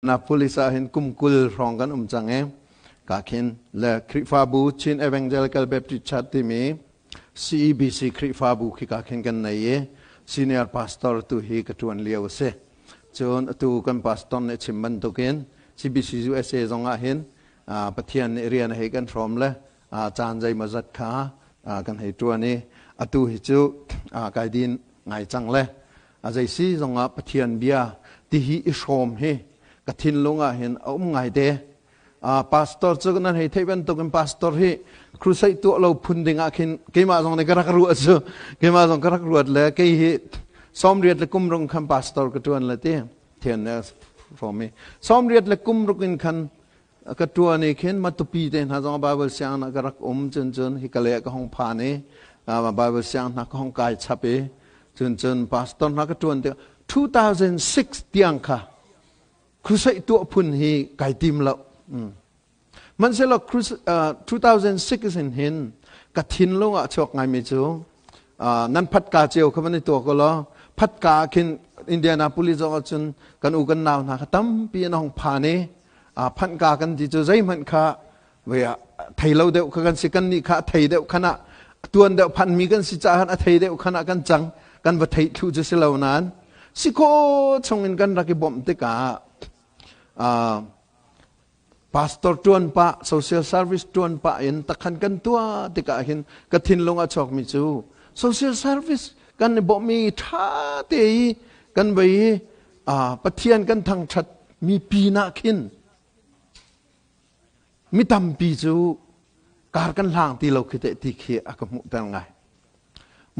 Napolis ah hin kum 20 hrawng kan um cang i ka khin le Khrihfabu Chin Evangelical Baptist Church timi CEBC Khrihfabu khi ka khin kan nei i senior pastor tu hi ka tuan lio a si. Cun atu kan pastor nih chim bantukin CBC USA zong ah hin Pathian nih rian a hei kan hrawm le caan zeimawzat kha kan hei tuan i atu hi cu kai din ngai cang le a zei si zongah Pathian bia tihi i hrawm hi ka thinlung ah hin a um ngai te. Pastor cu nan hei theih bantukin pastor hi crusade tuah lo phun ding ah khin keimah zong nih ka rak ruah cu, keimah zong ka rak ruat le kei hi 80 le kum rung khan pastor ka tuan le ti thian ne hrawm i 80 le kum ruk in khan ka tuan i khin Matupi te hna zong Bible siang na ka rak um. Cun cun hi ka le ka hong phan i Bible siang hna ka hong kai chap i cun cun pastor hna ka tuan te 2006 tiang kha crusade tuah phun hi kai tim lo. Hmanhsehlaw 2006 in hin ka thinlung ah chuak ngaimi cu nan phatka cio kha van i tuak ko law, phatka ah khin Indianapolis zong ah cun kan u kan nau hna kha tampi an hong phan i phanhka kan ti cu zeihmanh kha thei lo deuh kha kan si. Kan nih kha a thei deuh khan ah tuan deuh phanmi kan si caah a thei deuh khan ah kan cang, kan va theih thlu cu si lo nain si kho chungin kan rak i bawmh tikah pastor tuan pah, social service tuan pah in takhan kan tuah tikah hin ka thinlung a chuakmi cu social service kan i bawmhmi tha te i kan vei i Pathian kan thangthat mi pinah khin mi tampi cu kar kan hlang ti lo khi te ti khi a ka hmuhter ngai.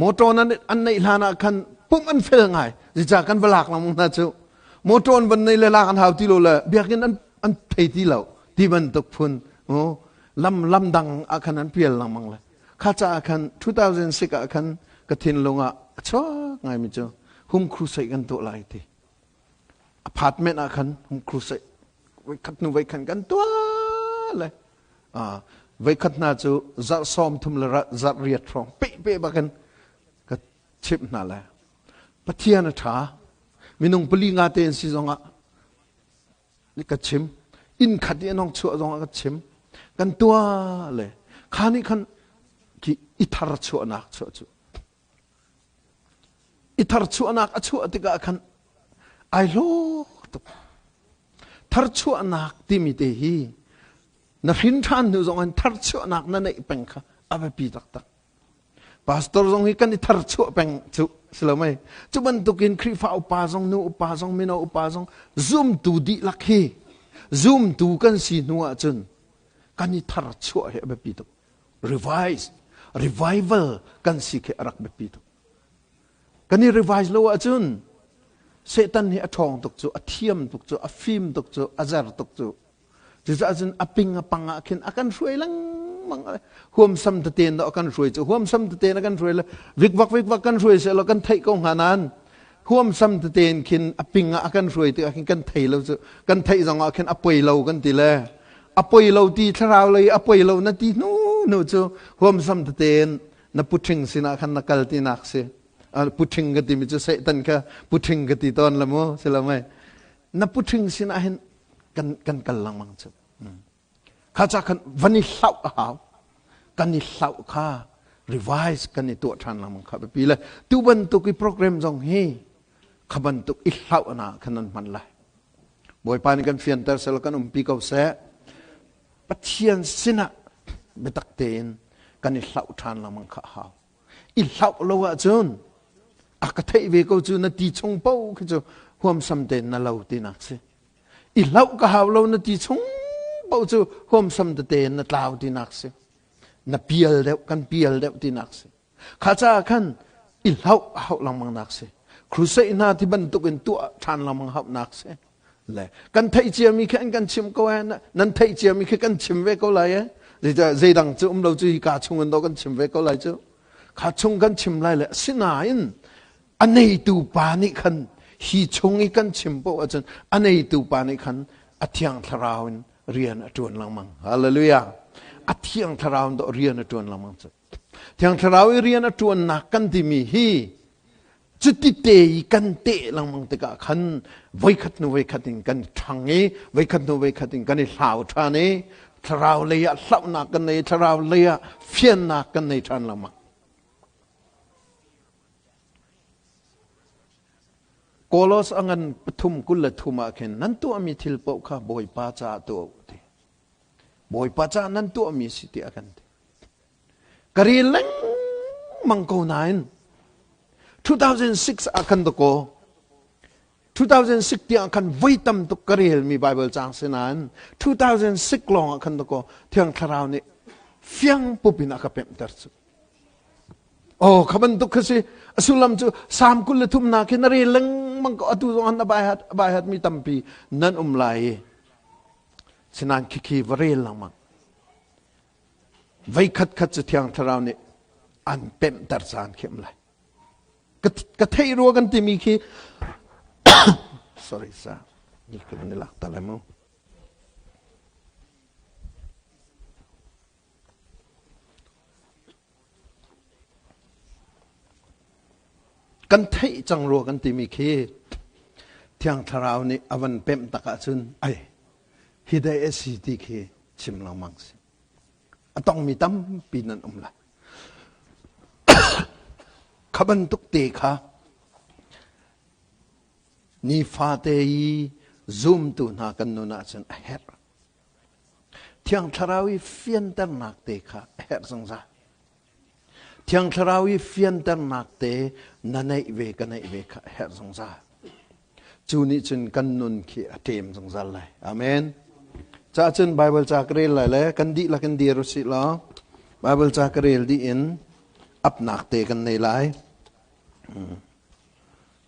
Motor an an neih hlan ah khan pum an fel ngai zica kan va lak lang hna cu motor an van nei le lak an hau ti lo le biakinn an an thei ti lo ti bantuk phun lam lam dang ah khan an pial lengmang le kha caah khan 2006 ah khan ka thinlung ah a chuak ngai mi cu home crusade kan tuah lai ti. Apartment ah khan home crusade voikhat hnu voikhat kan tuah le voikhat hna cu zarh 30 le zarh 8 hrawng pe pe bakin ka chimh hna le Pathian a ṭha. Minung pali nga te an si zongah ka chim, inn khat i an hong chuah zongah ka chim, kan tuah le kha nih khan khi i thar chuahnak chuah cu i thar chuahnak a chuah tikah khan ai hlawk tuk. Thar chuahnak timi te hi na hrin ṭhan hnu zong in thar chuahnak na neih peng kha a biapi taktak. Pastor zong hi kan i thar chuah peng cu si lo mei? Cu bantukin Khrihfa upa zong, nu upa zong, mino upa zong, zumtu dihlak hi zumtu kan si hnu ahcun kan i thar chuah hi a biapi tuk. Revise, revival kan si khi a rak biapi tuk. Kan i revise lo ahcun Satan hi a ṭhawng tuk cu, a thiam tuk cu, a fim tuk cu, a zer tuk cu. Cucaah cun a ping a pang ah khin a kan hruai lengmang. Huamsam teten a kan hruai cu, huamsam teten a kan hruai le vikvak vikvak kan hruai seh law kan theih ko hnga nain huamsam teten khin a ping ah a kan hruai tikah khin kan thei lo cu. Kan theih zong ah khin a poi lo kan ti le a poi lo ti, thlarau lei a poi lo na ti hnu hnu cu huamsam teten na puṭhing sinah khan na kal tinak si. Puṭhing ka timi cu Satan kha puṭhing ka ti tawn la mu, si lo mei? Na puṭhing sinah hin kan kan kal lengmang cu. Kha ca khan van i hlauh a hau. Kan i hlauh kha, revise kan i tuah ṭhan lengmang kha biapi le tu bantuk i program zong hi kha bantuk i hlauh na khan nan hman lai. Bawipa nih kan fianter sel, kan umpi ko seh. Pathian sinah biatak tein kan i hlauh ṭhan lengmang kha a hau. I hlauh lo ahcun a ka theih ve ko cu na ti chung po khi cu huamsam tein na lo tinak si. I hlauh ka hau lo na ti chung po cu huamsam tete na tlau tinak si, na pial deuh, kan pial deuh tinak si. Kha caah khan i hlauh hauh lengmang nak si, crusade hna ti bantuk in tuah ṭhan lengmang hauh nak si le kan theih ciami khi an kan chim ko eh, nan theih ciami khi kan chim ve ko lai eh. Zeidang cu um lo cu hi ka chung in do kan chim ve ko lai cu, kha chung kan chim lai le sinain a neitu pa nih khan hi chung i kan chim poh ahcun a neitu pa nih khan a Thiang Thlarau in rian a ṭuan lengmang. Hallelujah! A Thiang Thlarau in dawh rian a ṭuan lengmang cu. Thiang Thlarau i rian a ṭuannak kan timi hi Cuti te i kan teh lengmang tikah khan voikhat hnu voikhat in kan ṭhang i voikhat hnu voikhat in kan i hlau ṭhan i thlarau lei ah hlauhnak kan nei, thlarau lei ah fiannak kan nei ṭhan lengmang. Kolos a ngan pathum 23 ah khin nan tuahmi thil paoh kha Bawipa caah tuah u ti. Bawipa caah nan tuahmi si tiah a kan ti. Ka rel lengmang ko nain 2006 ah khan dakaw 2006 tiang khan voi tam tuk ka relmi Bible caang si nain 2006 lawng ah khan dakaw Thiang Thlarau nih fiang pup in a ka pemhter cu. Oh, kha bantuk kha si. A sullam cu Salm 23 nak khi na rel lengmang ko atu zong an bai hat bai hat mi tampi nan um lai i sinain khikhi va rel lengmang. Voi khat khat cu Thiang Thlarau nih an pemhter caan khi um lai. Ka theih rua kan timi khi sorry sa ni ka van i lak ta lai mu. Kan theih cang rua kan timi khi Thiang Thlarau nih a van pemh tak ahcun ai hi dei a si ti khi chim lengmang si. A tongmi tampi nan um lai. Kha bantuk te kha nifate i zumtu hna kan nun ahcun a herh. Thiang Thlarau i fianternak te kha a herh zungzal. Thiang Thlarau i fianternak te na neih ve ka neih ve kha a herh zungzal. Cu nih cun kan nun khi a ṭem zungzal lai. Amen. Ca cun Bible ca ka rel lai le kan dihlak in dir usih law Bible ca ka rel dih in apnak te kan nei lai.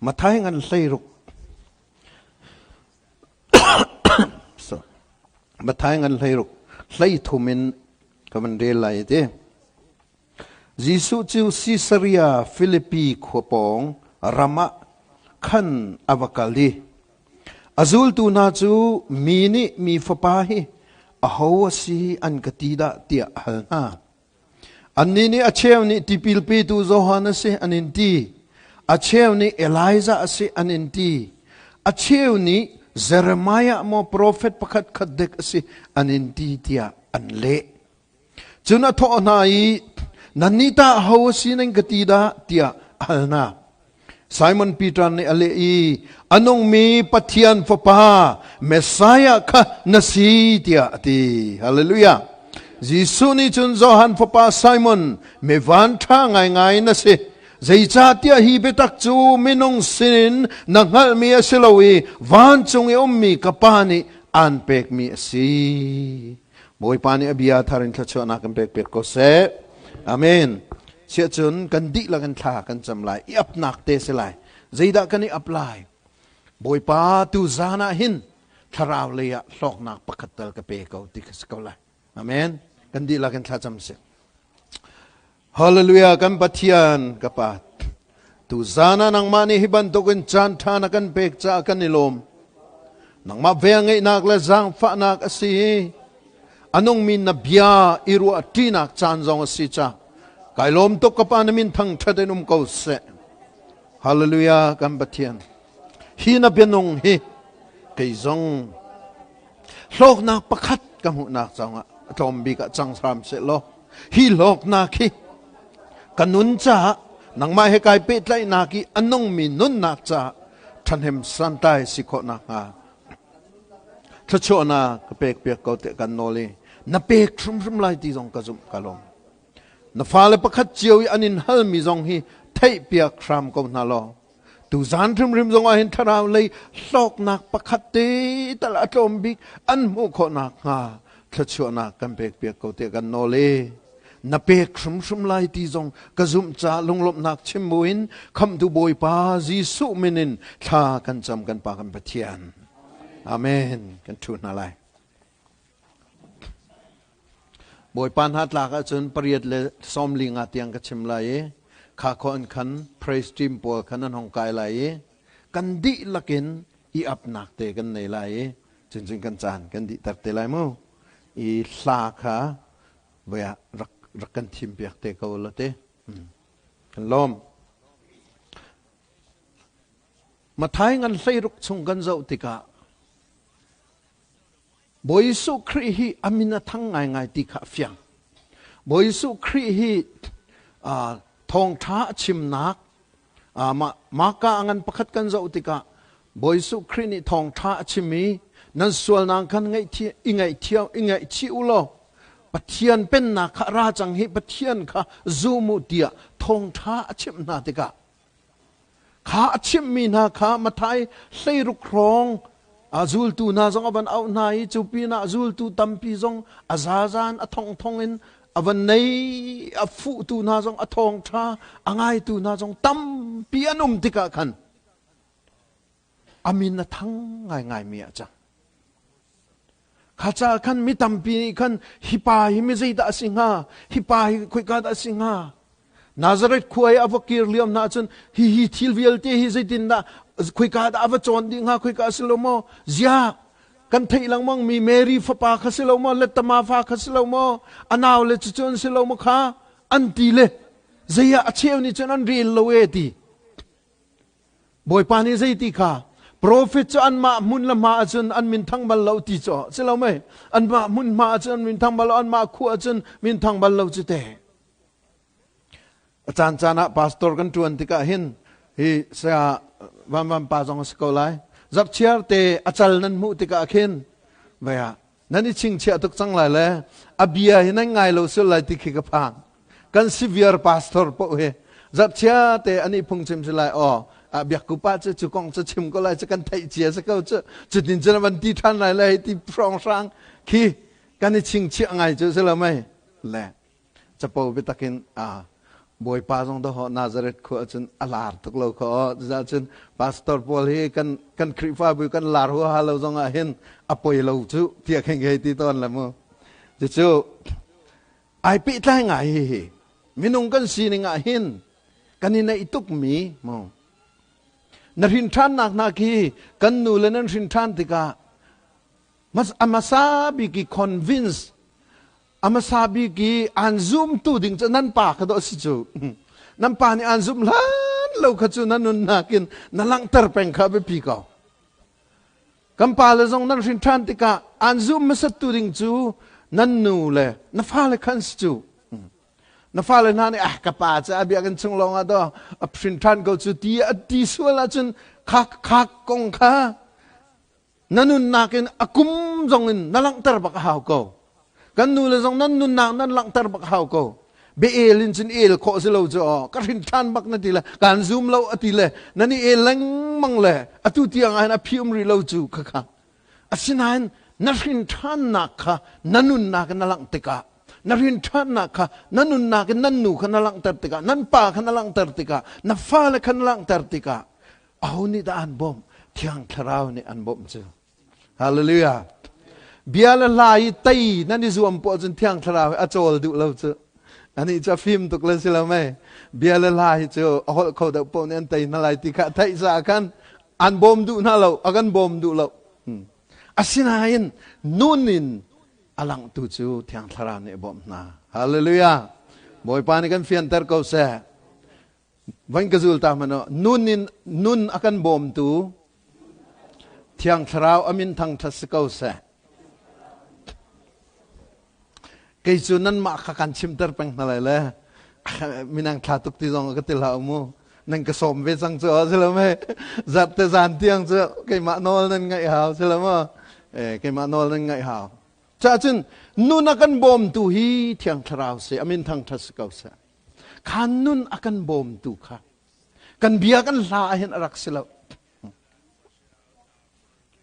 Mathai ngan 16 Mathai ngan 16 33 in ka van rel lai ti. Jesuh cu Sisaria Filipi khua pawng ram ah khan a va kal i a zultu hna cu mi nih mi fapa hi aho a si an ka ti dah tiah a hal hna. Annih nih a cheu nih tipil petu Johan a si an in ti. A cheu nih Elijah a si an in ti. A cheu nih Jeremiah maw profet pakhat khat dek a si an in ti tiah an leh. Cun a thawh hna i, Nannih tah ho a si nan ka ti dah? tiah a hal hna. Simon Peter nih a leh i, A nungmi Pathian Fapa Messiah kha na si tiah a ti. Hallelujah. Jesuh nih cun Johan fapa Simon, mi vanṭha ngaingai na si. Zeicahtiah hi biatak cu minung sinin na hngalhmi a si lo i vancung i ummi ka Pa nih aan pekmi a si. Bawipa nih a bia thar in thluachuahnak kan pek piak ko seh. Amen. Siah cun kan dihlak in thla kan cam lai. I apnak te si lai. Zeidah kan i ap lai? Bawipa tu zan ah hin thlarau lei ah hlawknak pakhat tal ka pe ko ti kha si ko lai. Amen. Kan dihlak in thla cam sih. Hallelujah kan Pathian ka pa. Tu zan ah nangmah nih hi bantukin caan ṭha na kan pek caah kan i lawm. Nangmah velngeihnak le zaangfahnak a si i a nungmi na bia i ruah ṭinak caan zong a si ca. Kai lawm tuk ka pa na min thangṭhat in um ko seh. Hallelujah kan Pathian. Hi na bianung hi kei zong hlawknak pakhat ka hmuhnak zongah a tlawm bik ah cang hram seh law hi hlawknak hi ka nun caah nangmah he kai pehtlaihnak i a nungmi nunnak caah ṭhahnem santlai si khawh nakhnga thluachuahnak ka pek piak ko tiah kan nawl i na pek hrimhrim lai ti zong ka zumh ka lawm. Na fale pakhat cio i an in halmi zong hi theihpiak hram ko hna law Tuzan hrimhrim zong ah hin thlarau lei hlawknak pakhat te tal a tlawm bik an hmuh khawh nakhnga thluachuahnak kan pek piak ko tiah kan nawl i na pek hrimhrim lai ti zong ka zumh ca lunglawmhnak chim buin khamhtu Bawipa Jesuh min in thla kan cam kan Pa kan Pathian. Amen. Kan thu hna lai. Bawipa hna tlak ahcun 8:45 tiang ka chim lai i kha khawh in khan praise team pawl khan an hong kai lai i kan dihlak in i apnak te kan nei lai i cuncun kan caan kan dihter te lai mu. I hla kha voi ah rak rak kan thim piak te ko la te. Kan lawm. Mathai ngan hleiruk chung kan zoh tikah Bawi Jesuh Khrih hi a min a thang ngaingai ti kha a fiang. Bawi Jesuh Khrih hi thawngṭha a chimnak Maka a ngan pakhat kan zoh tikah Bawi Jesuh Khrih nih thawngṭha a chim i nan sualnak khan i ngaihchih u law Pathian pennak kha ra cang hi, Pathian kha zum u tiah thawngṭha a chimh hna tikah kha a chimhmi hna kha Mathai 16 hrawng a zultu hna zong a van auh hna i cu pinah zultu tampi zong a zazan a thongthong in a van nei, a fuhtu hna zong, a thawngṭha a ngaitu hna zong tampi an um tikah khan a min a thang ngaingaimi ah cang. Kha ca khan mi tampi nih khan, hi pa hi mi zeidah a si hnga, hi pa hi khoika dah a si hnga? Nazareth khua i a va kir liam hna cun hi hi thil vialte hi zeitindah, khoika dah a va cawn dih hnga, khoika a si lo maw? Ziah, kan theih lengmang mi Mary fapa kha si lo maw, Lettama fa kha si lo maw, a nau le cucu an si lo maw kha an ti le zei ah a cheu nih cun an rel lo e ti. Bawipa nih zei ti kha profet cu anmah hmun le hma ahcun an min thang bal lo ti cu si lo mei? Anmah hmun hma ahcun an min thang bal lo, anmah khua ahcun min thang bal lo cu te. A caan caan ah pastor kan ṭuan tikah hin hi saya van van pa zong a si ko lai, zarhchiar te a cal nan hmuh tikah khin vei ah nan i chingchiah tuk cang lai le a bia hi nan ngai lo sul lai ti khi ka phang. Kan severe pastor poh hi zarhchia te ani phungchim si lai aw, a biakku pa cu cu kong cu chim ko lai cu, kan theih cia si ko cu, cutin cun van ti ṭhan lai le ti hrawng hrang khi kan i chingchiah ngai cu si lo mei le. Capo biatak in a Bawipa zong dawh Nazareth khua cun a lar tuk lo kho. Cucaah cun pastor pawl hi kan kan Khrihfabu kan lar huaha lo zong ah hin a poi lo cu tiah khin hei ti tawn le mu. Cucu ai pehtlai ngai. Hi hi minung kan sining ah hin kan i neih tuk mi mu. Na hrin ṭhannak hna khi kan nu le nan hrin ṭhan tikah a hmasa bik i convince, a hmasa bik i aan zumtu ding cu nan pa kha dawh si cu. Nan pa nih aan zum hlan lo kha cu na nunnak in na langhter peng kha biapi ko. Kan pa le zong nan hrin ṭhan tikah aan zum hmasattu ding cu nan nu le na fale khan si cu. Na fale hna nih, ah, ka pa cu a biakinn chung lawng ah daw a hrin ṭhan ko cu ti a ti sual ahcun kha kha kong kha na nunnak in a kum zong in na langhter bak a hau ko. Kan nu le zong nan nunnak nan langhter bak a hau ko. Be el in cun el khawh si lo cu aw, ka hrin ṭhan bak na ti le kan zum lo a ti le nan i el lengmang le atu tiang ah hin a phi um rih lo cu kha kha. Asinain na hrin ṭhannak kha na nunnak in na langh tikah, na hrin ṭhannak kha na nunnak in nan nu kha na langhter tikah, nan pa kha na langhter tikah, na fale kha na langhter tikah, aho nih dah an bawmh? Thiang Thlarau nih an bawmh cu. Hallelujah. Bia le hla i tei nan i zuam poah cun Thiang Thlarau hi a cawl duh lo cu. Anih cu a fim tuk le si lo mei? Bia le hla hi cu a holh kho deuh poah nih an tei hna lai ti kha theih caah khan an bawm duh hna lo, a kan bawm duh lo. Asinain nun in a langhtu cu Thiang Thlarau nih a bawmh hna. Hallelujah. Bawipa nih kan fianter ko seh. Van ka zul ta hmanh nun in nun a kan bawmtu Thiang Thlarau a min thangṭhat si ko seh. Kei cu nanmah kha kan chimter peng hna lai le minang thla tuk ti zong ka ti hlah mu. Nan ka sawm ve cang cu si lo mei? Zarhte zan tiang cu keimah nawl nan ngaih hau si lo maw? Keimah nawl nan ngaih hau. Cah cun nun a kan bawmtu hi Thiang Thlarau si, a min thangṭhat si ko seh. Khan nun a kan bawmtu kha kan bia kan hla ah hin a rak si lo.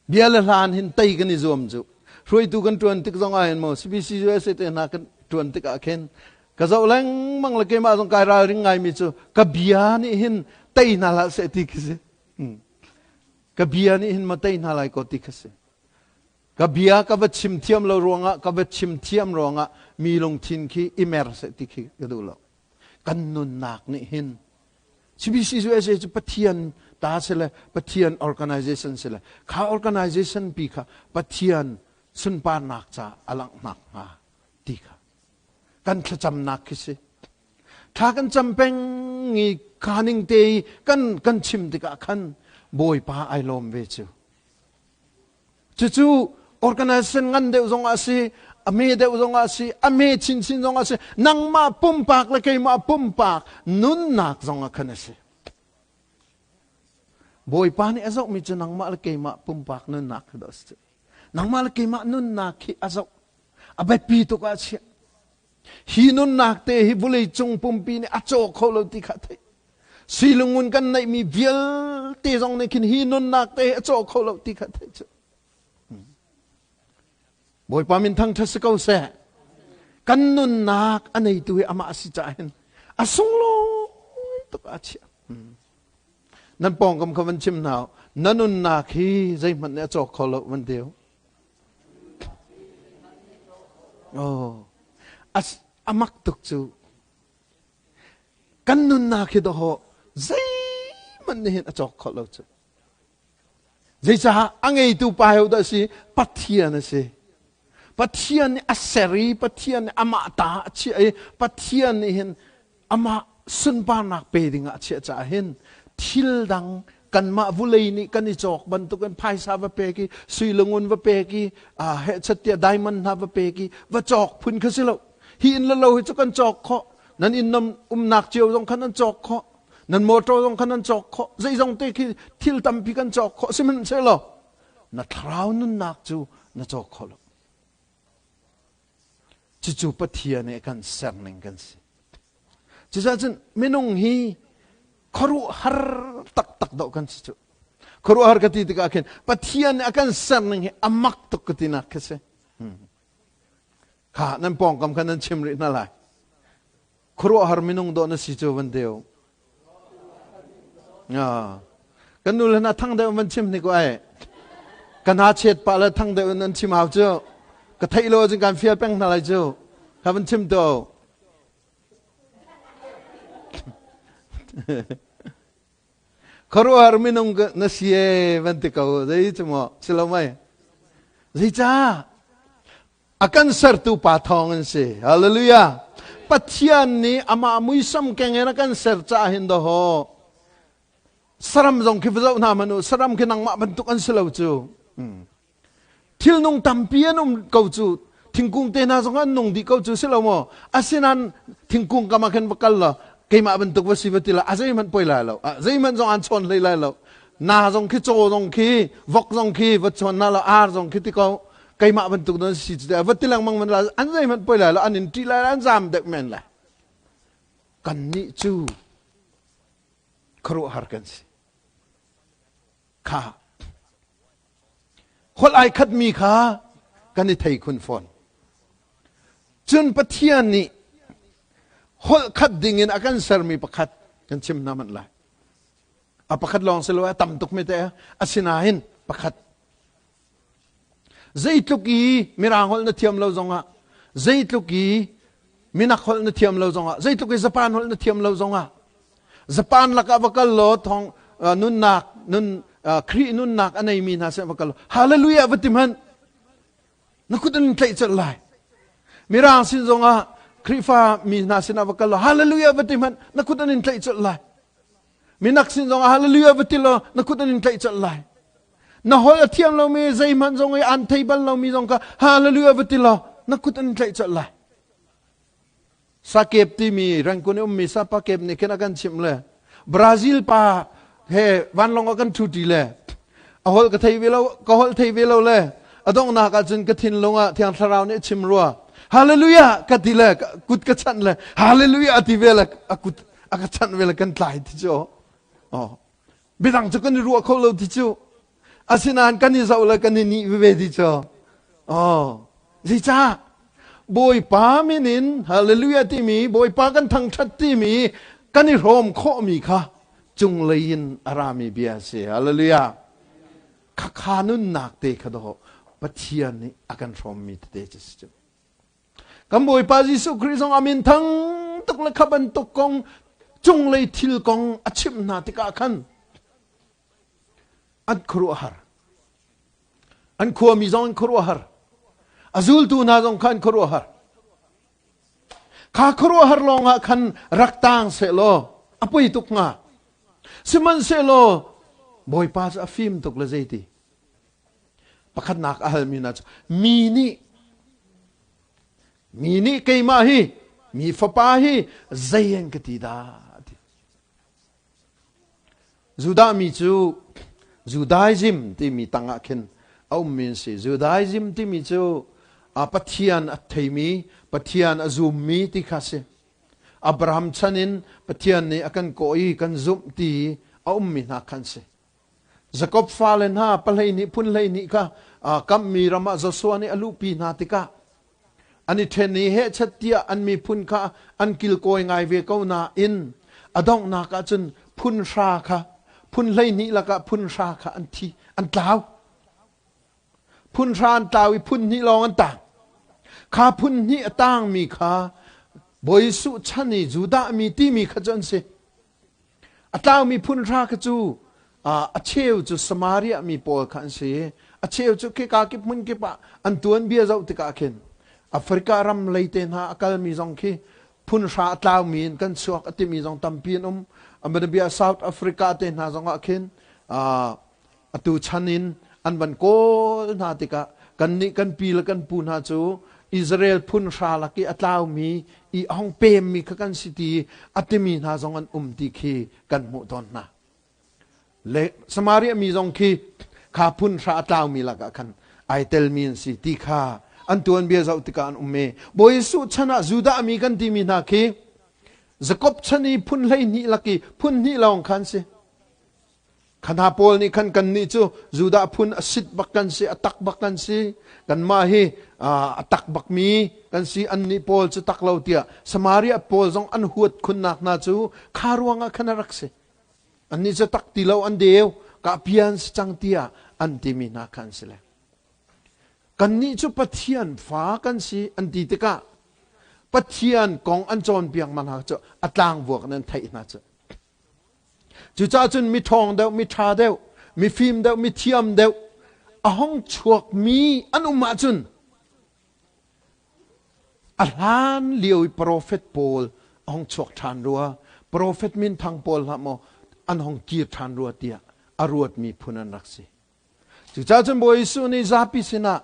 Bia le hlan hin tei kan i zuam cu. Hruaitu kan ṭuan tik zong ah hin maw, CBC USA te hna kan ṭuan tik ah khin ka zoh lengmang le keimah zong kai ralring ngaimi cu ka bia nih hin tei hna hlah seh ti khi si. Ka bia nih hin ma tei hna lai ko ti khi si. Ka bia ka va chim thiam lo ruangah, ka va chim thiam ruangah mi lungthin khi i mer seh ti khi ka duh lo. Kan nunnak nih hin CBC USA cu Pathian ta si le Pathian organization si le kha organization pi kha Pathian sunparnak ca a langhnak hnga ti kha kan thlacamnak khi si. Thla kan cam peng i kha ning te i kan kan chim tikah khan. Bawipa ai lawm ve cu. Cucu organization ngan deuh zong ah si, a me deuh zong ah si, a me chinchin zong ah si, nangmah pumpak le keimah pumpak nunnak zong ah khan a si. Bawipa nih a zohmi cu nangmah le keimah pumpak nunnak khi dah a si. Nangmah le keimah nunnak hi a zoh. A biapi tuk ah a chiah. Hi nunnak te hi vulei cung pumpi nih a caw kho lo ti kha a theih. Silungun kan neihmi vialte zong nih khin hi nunnak te hi a caw kho lo ti kha a theih cu. Bawipa min thangṭhat si ko seh. Kan nunnak a neitu hi amah a si caah hin a sunglawi tuk ah a chiah. Nan pawngkam kha van chim hna u. Na nunnak hi zeihmanh nih a cawk kho lo van ti u. Oh, a mak tuk cu. Kan nunnak hi dawh zeihmanh nih hin a cawk kho lo cu. Zeicah a ngeitu pa ho dah si? Pathian a si. Pathian nih a ser i Pathian nih amah ta a chiah i Pathian nih hin amah sunparnak pe dingah a chiah caah hin thil dang kanmah vulei nih kan i cawk bantukin phaisa va pek i sui le ngun va pek i hehchat tiah diamond hna va pek i va cawk phun kha si lo. Hi inn le lo hi cu kan cawk khawh. Nan inn umnak cio zong khan nan cawk khawh. Nan motor zong khan nan cawk khawh. Zeizong te khi thil tampi kan cawk khawh. Sihmanhsehlaw na thlarau nunnak cu na cawk kho lo. Cucu Pathian nih kan serning kan si. Cucaah cun minung hi khuaruahhar taktak dawh kan si cu. Khuaruahhar ka ti tikah khin Pathian nih a kan serning hi a mak tuk ka tinak khi si. Kha nan pawngkam kha nan chim rih hna lai. Khuaruahhar minung dawh na si cu van deu. Kan nu le hna thang deuh van chim hnik ai. Ka hna chet pah le thang deuh in an chim hau cu. Ka theih lo ahcun kan fial peng hna lai cu. Kha van chim to. Khuaruahhar minung na si e van ti ko zei cu maw si lo mei. Zeicah? A kan sertu pa thawng an si. Hallelujah. Pathian nih amah muisam keng in a kan ser caah hin daw saram zong khi va zoh hna hmanh u saram khi nangmah bantuk an si lo cu. Thil nung tampi an um ko cu. Thingkung te hna zong an nung dih ko cu si lo maw? Asinain thingkung kam ah khin va kal law keimah bantuk va si va ti la a zeihmanh poi lai lo. Zeihmanh zong an chawn hlei lai lo. Na zong khi caw zong khi vok zong khi va chawn hna lo ar zong khi ti ko keimah bantuk nan si cu va ti lengmang man la an zeihmanh poi lai lo an in ṭih lai an zaam deuh men lai. Kannih cu khuaruahhar kan si. Kha holh ai khatmi kha kan i thei khun fawn. Cun Pathian nih holh khat dingin a kan sermi pakhat kan chim hna manh lai. A pakhat lawng si lo a tam tuk mi te asinain pakhat. Zeitluk i mirang holh na thiam lo zongah zeitluk i minak holh na thiam lo zongah zeitluk i Japan holh na thiam lo zongah Japan lakah va kal law thong nunnak nun Khrih nunnak a neimi hna sin va kal law hallelujah va ti hmanh na kut an tlaih colh lai. Mirang sin zongah Khrihfa mi hna sinah va kal law hallelujah va ti hmanh na kut an in tlaih colh lai. Minak sin zongah hallelujah va ti law na kut an in tlaih colh lai. Na holh a thiam lomi zeihmanh zong i an thei bal lomi zong kha hallelujah va ti law na kut an in tlaih colh lai. Sakep timi Rangoon i ummi sapa kep nih khin a kan chimh le Brazil pa he vanlawng a kan ṭhuṭi le a holh ka thei ve lo ka holh thei ve lo le a donghnak ah cun ka thinlung ah Thiang Thlarau nih a chim rua hallelujah ka ti le kut ka chanh le hallelujah a ti ve le a kut a ka chanh ve le kan tlai ti cu oh biadang cu kan i ruah kho lo ti cu asinain kan i zoh le kan i nih veve ti cu oh zeicah Bawipa min in hallelujah timi Bawipa kan thangṭhat timi kan i hrawm khawhmi kha cunglei in a rami bia a si hallelujah khakha nunnak te kha dawh Pathian nih a kan hrawmmi tete cu si cu kan Bawipa Jesuh Khrih zong a min thang tuk le kha bantuk kong cunglei thil kong a chimh hna tikah khan an khuaruahhar an khuami zong an khuaruahhar a zultu hna zong kha an khuaruahhar kha khuaruahhar lawngah khan rak tang sehlaw a poi tuk hnga sihmanhsehlaw. Bawipa cu a fim tuk le zeiti. Pakhatnak a halmi hna cu mi nih mi nih keimah hi mi fapa hi zei an ka ti dah ti. Judah mi cu Judaism timi tangah khin a ummi an si. Judaism timi cu a Pathian a theimi, Pathian a zummi ti kha si. Abraham chan in Pathian nih a kan kawh i kan zumh ti a ummi hna khan si. Jakob fale hna pahlei nih phun hlei nih kha kammi ram ah Joshua nih a luhpi hna tikah an i ṭhen i hehchet tiah an miphun kha an kilkawi ngai ve ko nain a donghnak ah cun phun hra kha phun 12 lakah phun hra kha an thi an tlau. Phun hra an tlau i phun hnih lawng an tang. Kha phun hnih a tangmi kha Bawi Jesuh chan i Judah mi timi kha cu an si. A tlaumi phun hra kha cu a cheu cu Samaria mi pawl kha an si i a cheu cu khika kip hmun kip ah an tuanbia zoh tikah khin Africa ram lei te hna a kalmi zong khi phun hra a tlaumi in kan chuak a timi zong tampi an um. Amana South Africa te hna zong ah khin atu chan in an van kawl hna tikah kannih kan pi le kan pu hna cu Israel phun hra lak i a tlaumi i a hong pemmi kha kan si ti a timi hna zong an um ti khi kan hmuh tawn hna. Le Samaria mi zong khi kha phun hra a tlaumi lakah khan ai telmi an si ti kha an tuanbia zoh tikah an um i Bawi Jesuh chan ah Judah mi kan timi hna khi Jakob chan i phun 12 lak i phun hnih lawng khan si. Khana pawl nih khan kannih cu Judah phun a sit bak kan si, a tak bak kan si. Kanmah hi a tak bakmi kan si, annih pawl cu tak lo tiah Samaria pawl zong an huat khunnak hna cu kha ruangah khan a rak si. Annih cu tak ti lo an deu, kahpian si cang tiah an timi hna kha an si le. Kannih cu Pathian fa kan si an ti tikah Pathian kong an cawnpiak ma hna cu a tlangvuak in an theih hna cu. Cucaah cun mi ṭhawng deuh, mi ṭha deuh, mi fim deuh, mi thiam deuh a hong chuakmi an um ahcun a hlan lio i profet pawl a hong chuak ṭhan rua, profet minthang pawl hlah maw an hong kir ṭhan rua tiah a ruatmi phun an rak si. Cucaah cun Bawi Jesuh nih zapi sinah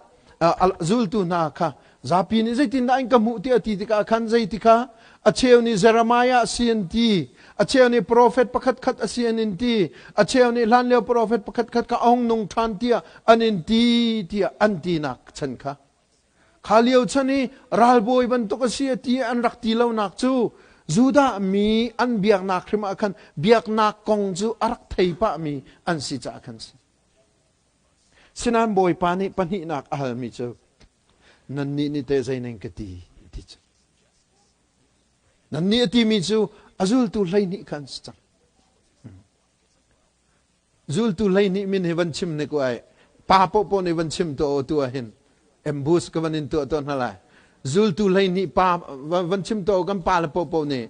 zultu hna kha zapi nih zeitindah an ka hmuh tiah a ti tikah khan zeiti kha a cheu nih Jeremiah a si an ti, a cheu nih profet pakhat khat a si an in ti, a cheu nih hlanlio profet pakhat khat kha a hung nung ṭhan tiah an in ti tiah an tinak chan kha. Kha lio chan i ralbawi bantuk a si a ti an rak ti lonak cu Judah mi an biaknak hrim ah khan biaknak kong cu a rak thei pahmi an si caah khan si. Sinain Bawipa nih pahnihnak a halmi cu nannih nih teh zei nan ka ti ti cu. Nannih a timi cu a zultu 12 kha an si cang. Zultu 12 min hi van chim ne ku ai. Pa popo nih van chim to tu ah hin ambush ka van in tuah to hna lai. Zultu 12 pa van chim to kan pa le popo nih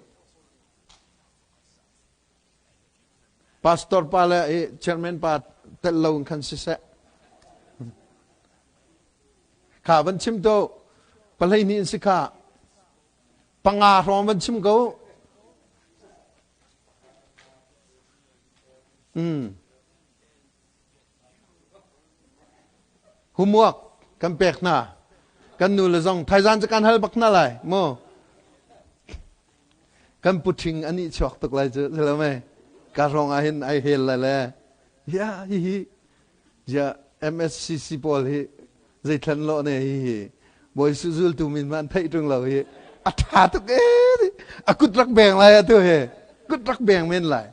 Pastor pa le chairman pa tel lo in khan siseh. Kha van chim to palei ni in si kha panga hrawng van chim ko. Homework kan pek hna. Kan nu le zong thaizan cu kan hal bak hna lai mu. Kan puṭhing an i chuak tuk lai cu lo mei. Ka hrawng ah hin ai hel lai le. Ya hi hi ya MSCC pawl hi zeithlan lo ne hi hi Bawi su zultu min man theih ṭung lo hi a ṭha tuk e a kut rak beng lai atu he kut rak beng men lai.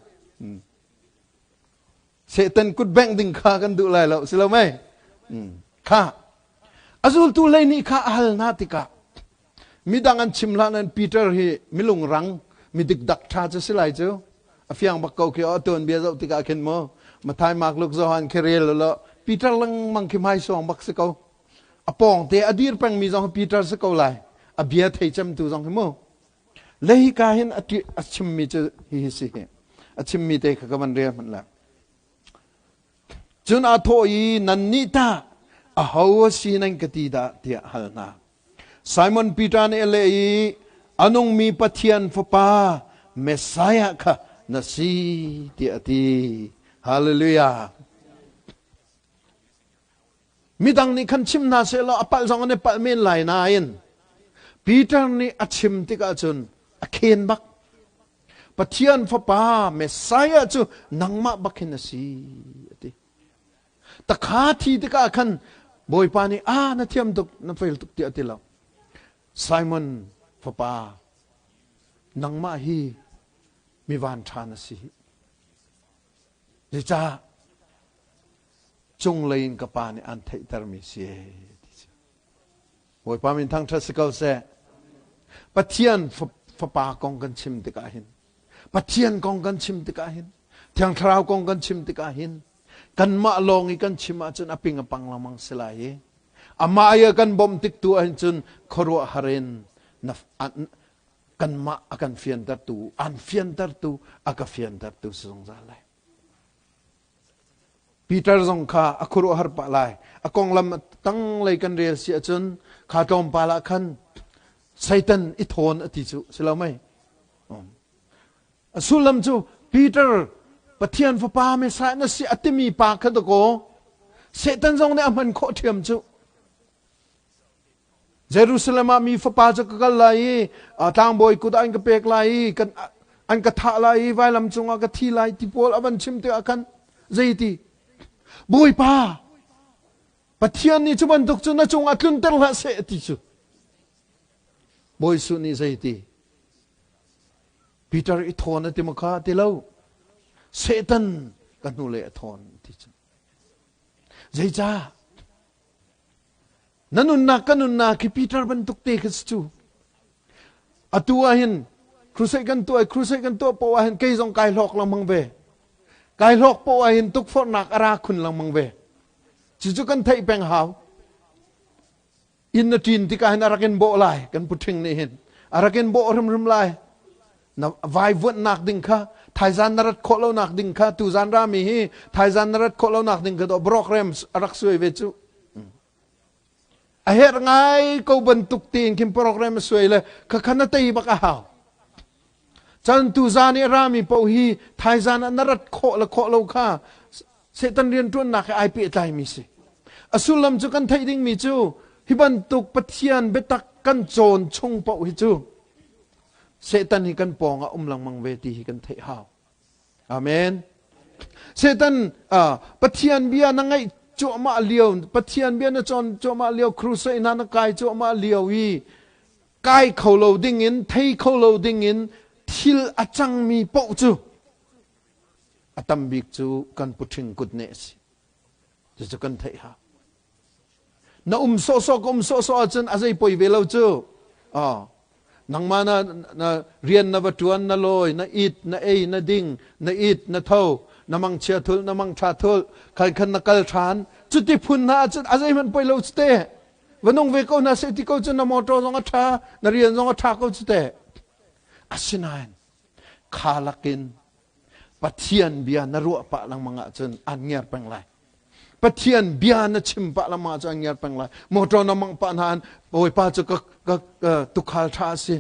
Satan kut bengh ding kha kan duh lai lo si lo mei? Kha a zultu lei nih kha a hal hna tikah midang an chim hlah nan Peter hi milung rang mi dikdak ṭha cu si lai cu a fiang bak ko khi a tuan bia zoh tikah khin mu Mathai Mark Luke Johan khi rel lo Peter lengmang khi hmai suang bak si ko a pawng te a dir pengmi zong Peter si ko lai a bia thei cemtu zong hi mu Le hika hin a chimmi cu hihi si hi. A chimmi te kha ka van rel hmanh la. Cun a thawh i nannih tah aho a si nan ka ti dah tiah hal hna. Simon Peter nih a leh i a nungmi Pathian Fapa Messiah kha na si tiah a ti. Hallelujah. Midang nih khan chim hna sehlaw a palh zong an i palh men lai nain Peter nih a chim tikah cun a khen bak. Pathian fapa Messiah cu nangmah bak hin a si a ti. Takha thi tikah khan Bawipa nih a na thiam tuk na fel tuk tiah a ti lo. Simon fapa nangmah hi mi van ṭha na si. Zeicah cunglei in ka pa nih an theihtermi si Bawipa min thangṭhat si ko seh. Pathian fapa kong kan chim tikah hin Pathian kong kan chim tikah hin Thiang Thlarau kong kan chim tikah hin kanmah lawng i kan chim ahcun a ping a pang lengmang si lai i amah i a kan bawmh tik tu ahhin cun khuaruahhar in na kanmah a kan fiantertu an fiantertu a ka fiantertu si zungzal lai. Peter zong kha a khuaruahhar pah lai. A konglam tanglei kan rel si ahcun kha tlawmpal ah khan Satan i thawn a ti cu si lo mei? A sullam cu Peter Pathian fapa Messiah na si a timi pa kha dakaw Satan zong nih a hman khawh ṭhiam cu. Jerusalem ah mi fapa cu ka kal lai i tlangbawi kut ah an ka pek lai i kan an ka thah lai i vailam cungah ka thi lai ti pawl a van chim tikah khan zeiti Bawipa Pathian nih cu bantuk cu na cungah tlunter hlah seh ti cu Bawi Jesuh nih zeiti Peter i thawn a ti maw kha ti lo Satan ka hnulei a thawn ti cu zeicah Na nunnak ka nunnak khi Peter bantuk te khi si cu. Atu ah hin crusade kan tuah crusade kan tuah poah ah hin kei zong kai hlawk lengmang ve. Kai hlawk poah ah hin tukforhnak a ra khun lengmang ve. Cucu kan theih peng hau. Inn na ṭin tikah hin a rak in bawh lai kan puṭhing nih hin. A rak in bawh hrimhrim lai. Na vaivuanhnak ding kha thaizan na rat khawh lonak ding kha tuzan rami hi thaizan na rat khawh lonak ding kha dawh program a rak suai ve cu. A herh ngai ko bantuk tein khin program a suai le khakha na tei bak a hau. Cun tuzan i rami paoh hi thaizan ah na rat khawh le khawh lo kha Satan rianṭuannak he ai pehtlaimi si. A sullam cu kan theih dingmi cu hi bantuk Pathian biatak kan cawn chung paoh hi cu Satan hi kan pawng ah um lengmang ve ti hi kan theih hau. Amen. Satan Pathian bia na ngaih cuahmah lio, Pathian bia na cawn cuahmah lio, crusade hna na kai cuahmah lio i kai kho lo ding in, thei kho lo ding in thil a cangmi paoh cu a tam bik cu kan puṭhing kutneh a si. Cucu kan theih hau. Na um sawhsawh ka um sawhsawh ahcun a zei poi ve lo cu. Oh. Nangmah na, na rian na va ṭuan, na lawi, na it, na ei, na ding, na it, na tho, na mangchia thul, na mangṭha thul, khan khan na kal ṭhan. Cuti phun hna ahcun a zeihmanh poi lo cu te. Va nung ve ko hna seh ti ko cu na motor zong a ṭha, na rian zong a ṭha ko cu te. Asinain kha lakin Pathian bia na ruah pah lengmang ahcun an ngiar peng lai. Pathian bia na chim pah lengmang ahcun an ngiar peng lai. Motor na mang pah hna Bawipa cu ka, ka, ka tukhal ṭha a si,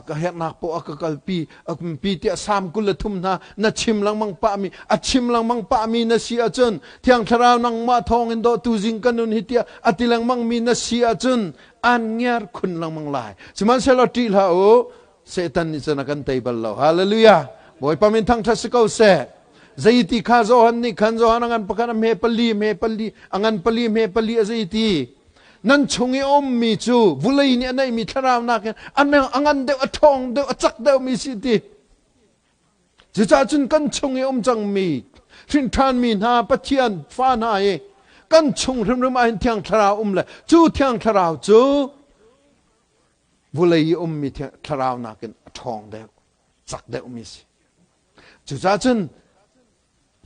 ka herhnak poah a ka kalpi, a pi tiah Salm 23 hna na chim lengmang pahmi, a chim lengmang pahmi na si ahcun Thiang Thlarau nangmah thawngin dawh tuzing ka nun hi tiah a ti lengmangmi na si ahcun an ngiar khun lengmang lai. Sihmanhsehlaw ṭih hlah u, Satan nih cun a kan tei bal lo. Hallelujah. Bawipa min thangṭhat si ko seh. Zeiti kha Johan nih khan Johan a ngan pakhat a hme pali hme pali a ngan pali hme pali a zeiti nan chung i ummi cu vulei nih a neihmi thlarau nakin a ngan deuh a ṭhawng deuh a cak deuhmi si ti. Cucaah cun kan chung i um cangmi hrinṭhanmi hna Pathian fa hna hi kan chung hrimhrim ah hin Thiang Thlarau um le cu Thiang Thlarau cu vulei i ummi thlarau nakin a ṭhawng deuh, cak deuhmi si. Cucaah cun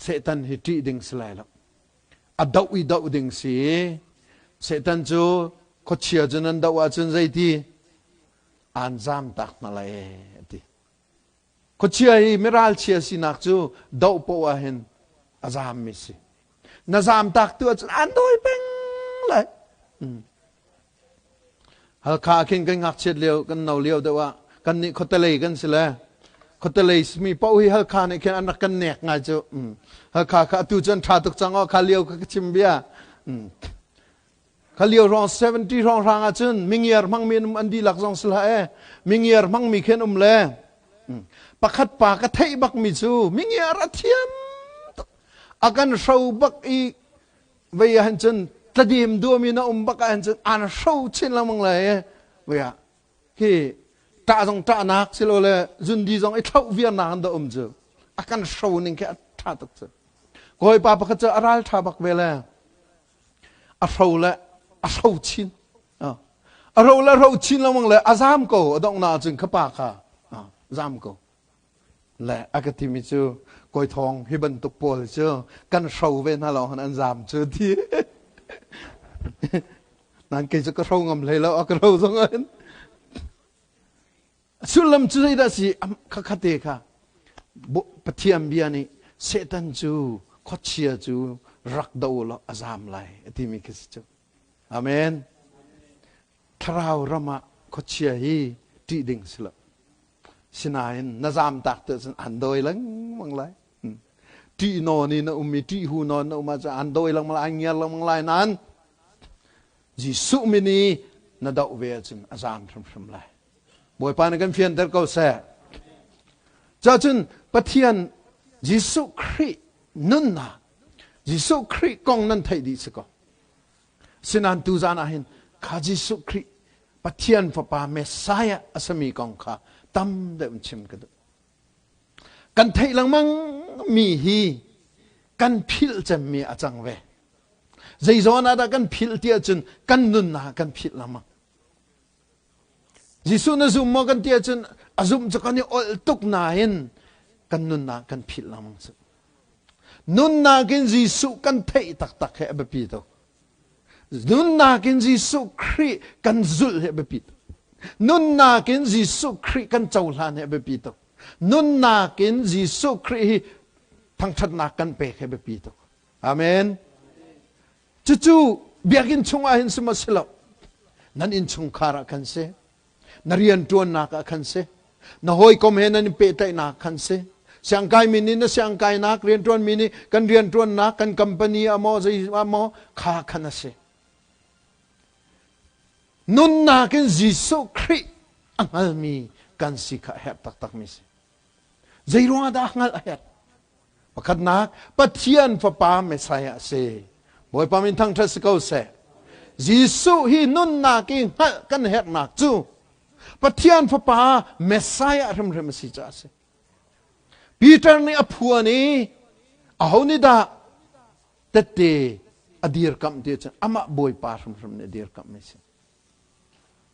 Satan hi ṭih ding si lai lo. A doh i doh ding si. Satan cu khuachia cu nan doh ahcun zeiti aan zam tak hna lai a ti. Khuachia hi miralchia sinak cu doh poah ah hin a zammi si. Na zam tak tu ahcun aan dawi peng lai. Halkha ah khin kan ngakchiat lio, kan no lio deuh ah kan nih khuatelei kan si le. Khuatelei mi paoh hi Halkha nih khin an rak kan nek ngai cu. Halkha kha atu cu an ṭha tuk cang aw, kha lio kha ka chim bia. Kha lio hrawng 70 hrawng hrang ahcun mingiar hmangmi an um an dihlak zong si hlah e. Mingiar hmangmi khin um le pakhat pa ka theih bakmi cu mingiar a thiam tuk. A kan hro bak i vei ah hin cun tladim duam in a um bak ah hin cun an hro chin lengmang lai e. Vei ah hi ṭah zong ṭahnak silole zundi zong i thlauh viarnak an dah um cu a kan hro ning khi a ṭha tuk cu kawipa pakhat cu a ral ṭha bak ve le a hro le a hro chin a hro le hro chin lengmang le a zam ko a donghnak cun kha pa kha zam ko le a ka timi cu kawi thawng hi bantuk pawl cu kan hro ve hna lo han an zam cu ti nan kei cu ka hro ngam hlei lo a ka hro zong an sullam cu zeidah si khakhate kha Pathian bia nih Satan cu khuachia cu rak do law a zam lai a timi khi si cu amen thlarau ram ah khuachia hi ṭih ding si lo Sinain na zamtak te cun an dawi lengmang lai. Ṭih nawn in na um i ṭih hu nawn na um ahcun an dawi lengmang lai, an ngiar lengmang lai nain Jesuh min i na doh ve ahcun a zam hrimhrim lai. Bawipa nih kan fianter ko seh. Cacun Pathian Jesuh Khrih nunnak Jesuh Khrih kong nan theih dih si ko. Sinain tuzan ah hin kha Jesuh Khrih Pathian Fapa Messiah a sami kong kha tam deuh in chim ka duh. Kan theih lengmang mi hi kan philh cemmi a cang ve. Zeizawn ah dah kan philh ti ahcun kan nunnak kan philh lengmang. Jesuh na zum maw kan ti ahcun a zumh cu kan i olh tuk nain kan nunnak kan philh lengmang cu. Nunnak in Jesuh kan theih taktak he a biapi tuk. Nunnak in Jesuh Khrih kan zulh hi a biapi tuk. Nunnak in Jesuh Khrih kan cohlan hi a biapi tuk. Nunnak in Jesuh Khrih hi thangṭhatnak kan pek hi a biapi tuk. Amen. Cucu biakinn chungah hin si maw si lo. Nan innchungkhar ah khan si. Na rianṭuannak ah khan si. Na hawikom he nan i pehtlaihnak khan si. Siangkai mi nih na siangkainak, rianṭuanmi nih kan rianṭuannak, kan company ah maw, zei ah maw, kha khan a si. Nunnak in Jesuh Khrih a hngalmi kan si kha a herh taktakmi si. Zei ruangah dah a hngalh a herh? Pakhatnak, Pathian Fapa Messiah a si. Bawipa min thangṭhat si ko seh. Jesuh hi nunnak i hngalh kan herhnak cu Pathian Fapa Messiah hrimhrim a si caah a si. Peter nih a phuan i aho nih dah tette a dirkamh ti cun amah Bawipa hrimhrim nih a dirkamh mi si.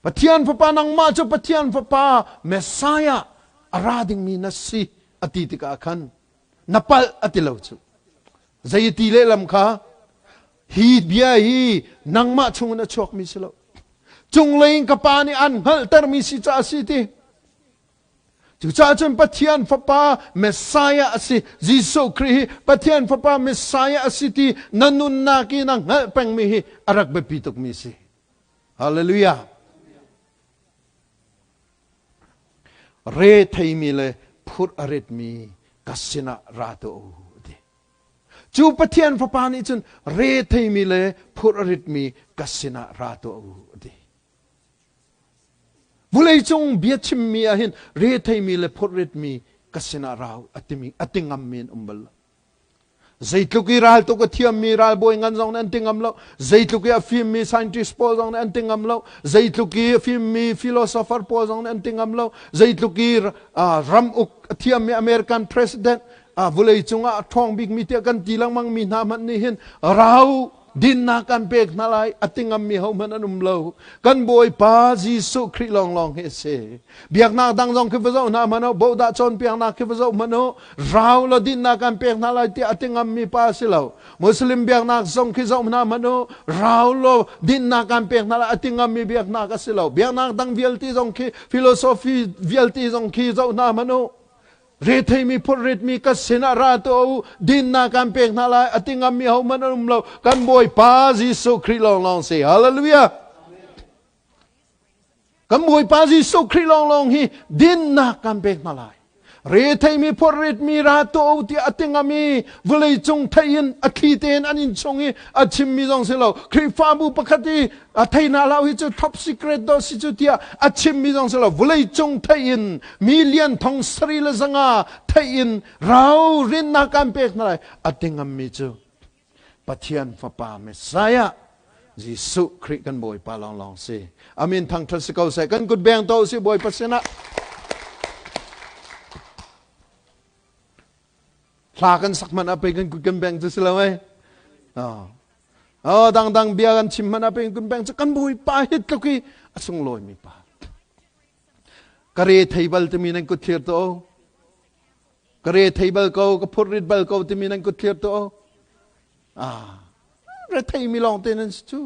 Pathian Fapa nangmah cu Pathian Fapa Messiah a ra dingmi na si a ti tikah khan na palh a ti lo cu. Zei ti lehlam kha hi bia hi nangmah chungin a chuakmi si lo. Cunglei in ka pa nih an hngalhtermi si caah a si ti. Cucaah cun Pathian Fapa Messiah a si. Jesuh Khrih hi Pathian Fapa Messiah a si ti na nunnak i na hngalh pengmi hi a rak biapi tukmi si. Hallelujah. Re theimi le phurh a ritmi ka sinah ra tuah u ti. Cu Pathian Fapa nih cun re theimi le phurh a ritmi ka sinah ra tuah u ti. Vuleicung bia chimmi ah hin re theimi le phurh ritmi ka sinah ra u a timi a ti ngammi an um bal lo. Zeitluk i raltuk a thiammi ralbawi ngan zong nih an ti ngam lo. Zeitluk i a fimmi scientist pawl zong nih an ti ngam lo. Zeitluk i a fimmi philosopher pawl zong nih an ti ngam lo. Zeitluk i ram uk a thiammi American president vawlei cungah a ṭhawng bikmi tiah kan ti lengmang mi hna hmanh nih hin rau dinnak kan pek hna lai a ti ngammi hohmanh an um lo. Kan Bawipa Jesuh Khrih lawnglawng hi a si. Biaknak dang zong khi va zoh hna hmanh u, bohdah cawnpiaknak khi va zoh hmanh u, rau lo dinnak kan pek hna lai tiah a ti ngammi pa a si lo. Muslim biaknak zong khi zoh hna hmanh u, rau lo dinnak kan pek hna lai a ti ngammi biaknak a si lo. Biaknak dang vialte zong khi philosophy vialte zong khi zoh hna hmanh u. Retheimi phurritmi ka sinah ra tuah u, dinnak kan pek hna lai a ti ngammi hohmanh an um lo. Kan Bawipa Jesuh Khrih lawnglawng si. Hallelujah. Kan Bawipa Jesuh Khrih lawnglawng hi dinnak kan pek hna lai. Retheimi phorritmi ra tuah u tiah a ti ngam i vawleicung theih in a thli tein an inn chung i a chimmi zong si lo. Khrihfabu pakhat i a thei hna hlah hi cu top secret dawh si cu tiah a chimmi zong si lo. Vawleicung theih in million thong sarih le zanga theih in rau rinnak kan pek hna lai a ti ngammi cu Pathian Fapa Messiah Jesuh Khrih kan Bawipa lawnglawng si. Amin thangṭhat si ko seh. Kan kut beng to si Bawipa sinah. Hla kan sak hmanh ah pei kan kut kan beng cu si lo ei. Oh. Oh, dangdang bia kan chim hmanh ah pei kan kut beng cu kan Bawipa hi tluk i a sunglawi mi pa. Ka re thei bal timi nan kut thlir to. Ka re thei bal ko, ka phurrit bal ko timi nan kut thlir to. Ah, retheimi lawng te nan si cu.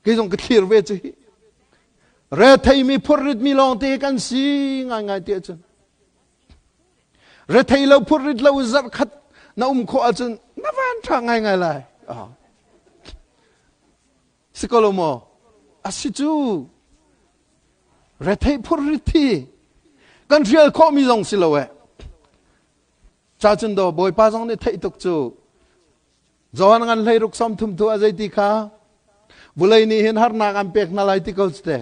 Kei zong ka thlir ve cu hi. Retheimi phurritmi lawng te kan si ngaingai ti ahcun. Rethei lo phurrit lo zarh khat na um khawh ahcun na van ṭha ngaingai lai. Ah. Si ko lo maw? A si cu. Rethei phurrit thi kan hrial khawhmi zong si lo eh. Ca cun daw Bawipa zong nih theih tuk cu. Johan ngan hlei ruk som thum thu a zei ti kha vulei nih hin harnak an pek hna lai ti ko te.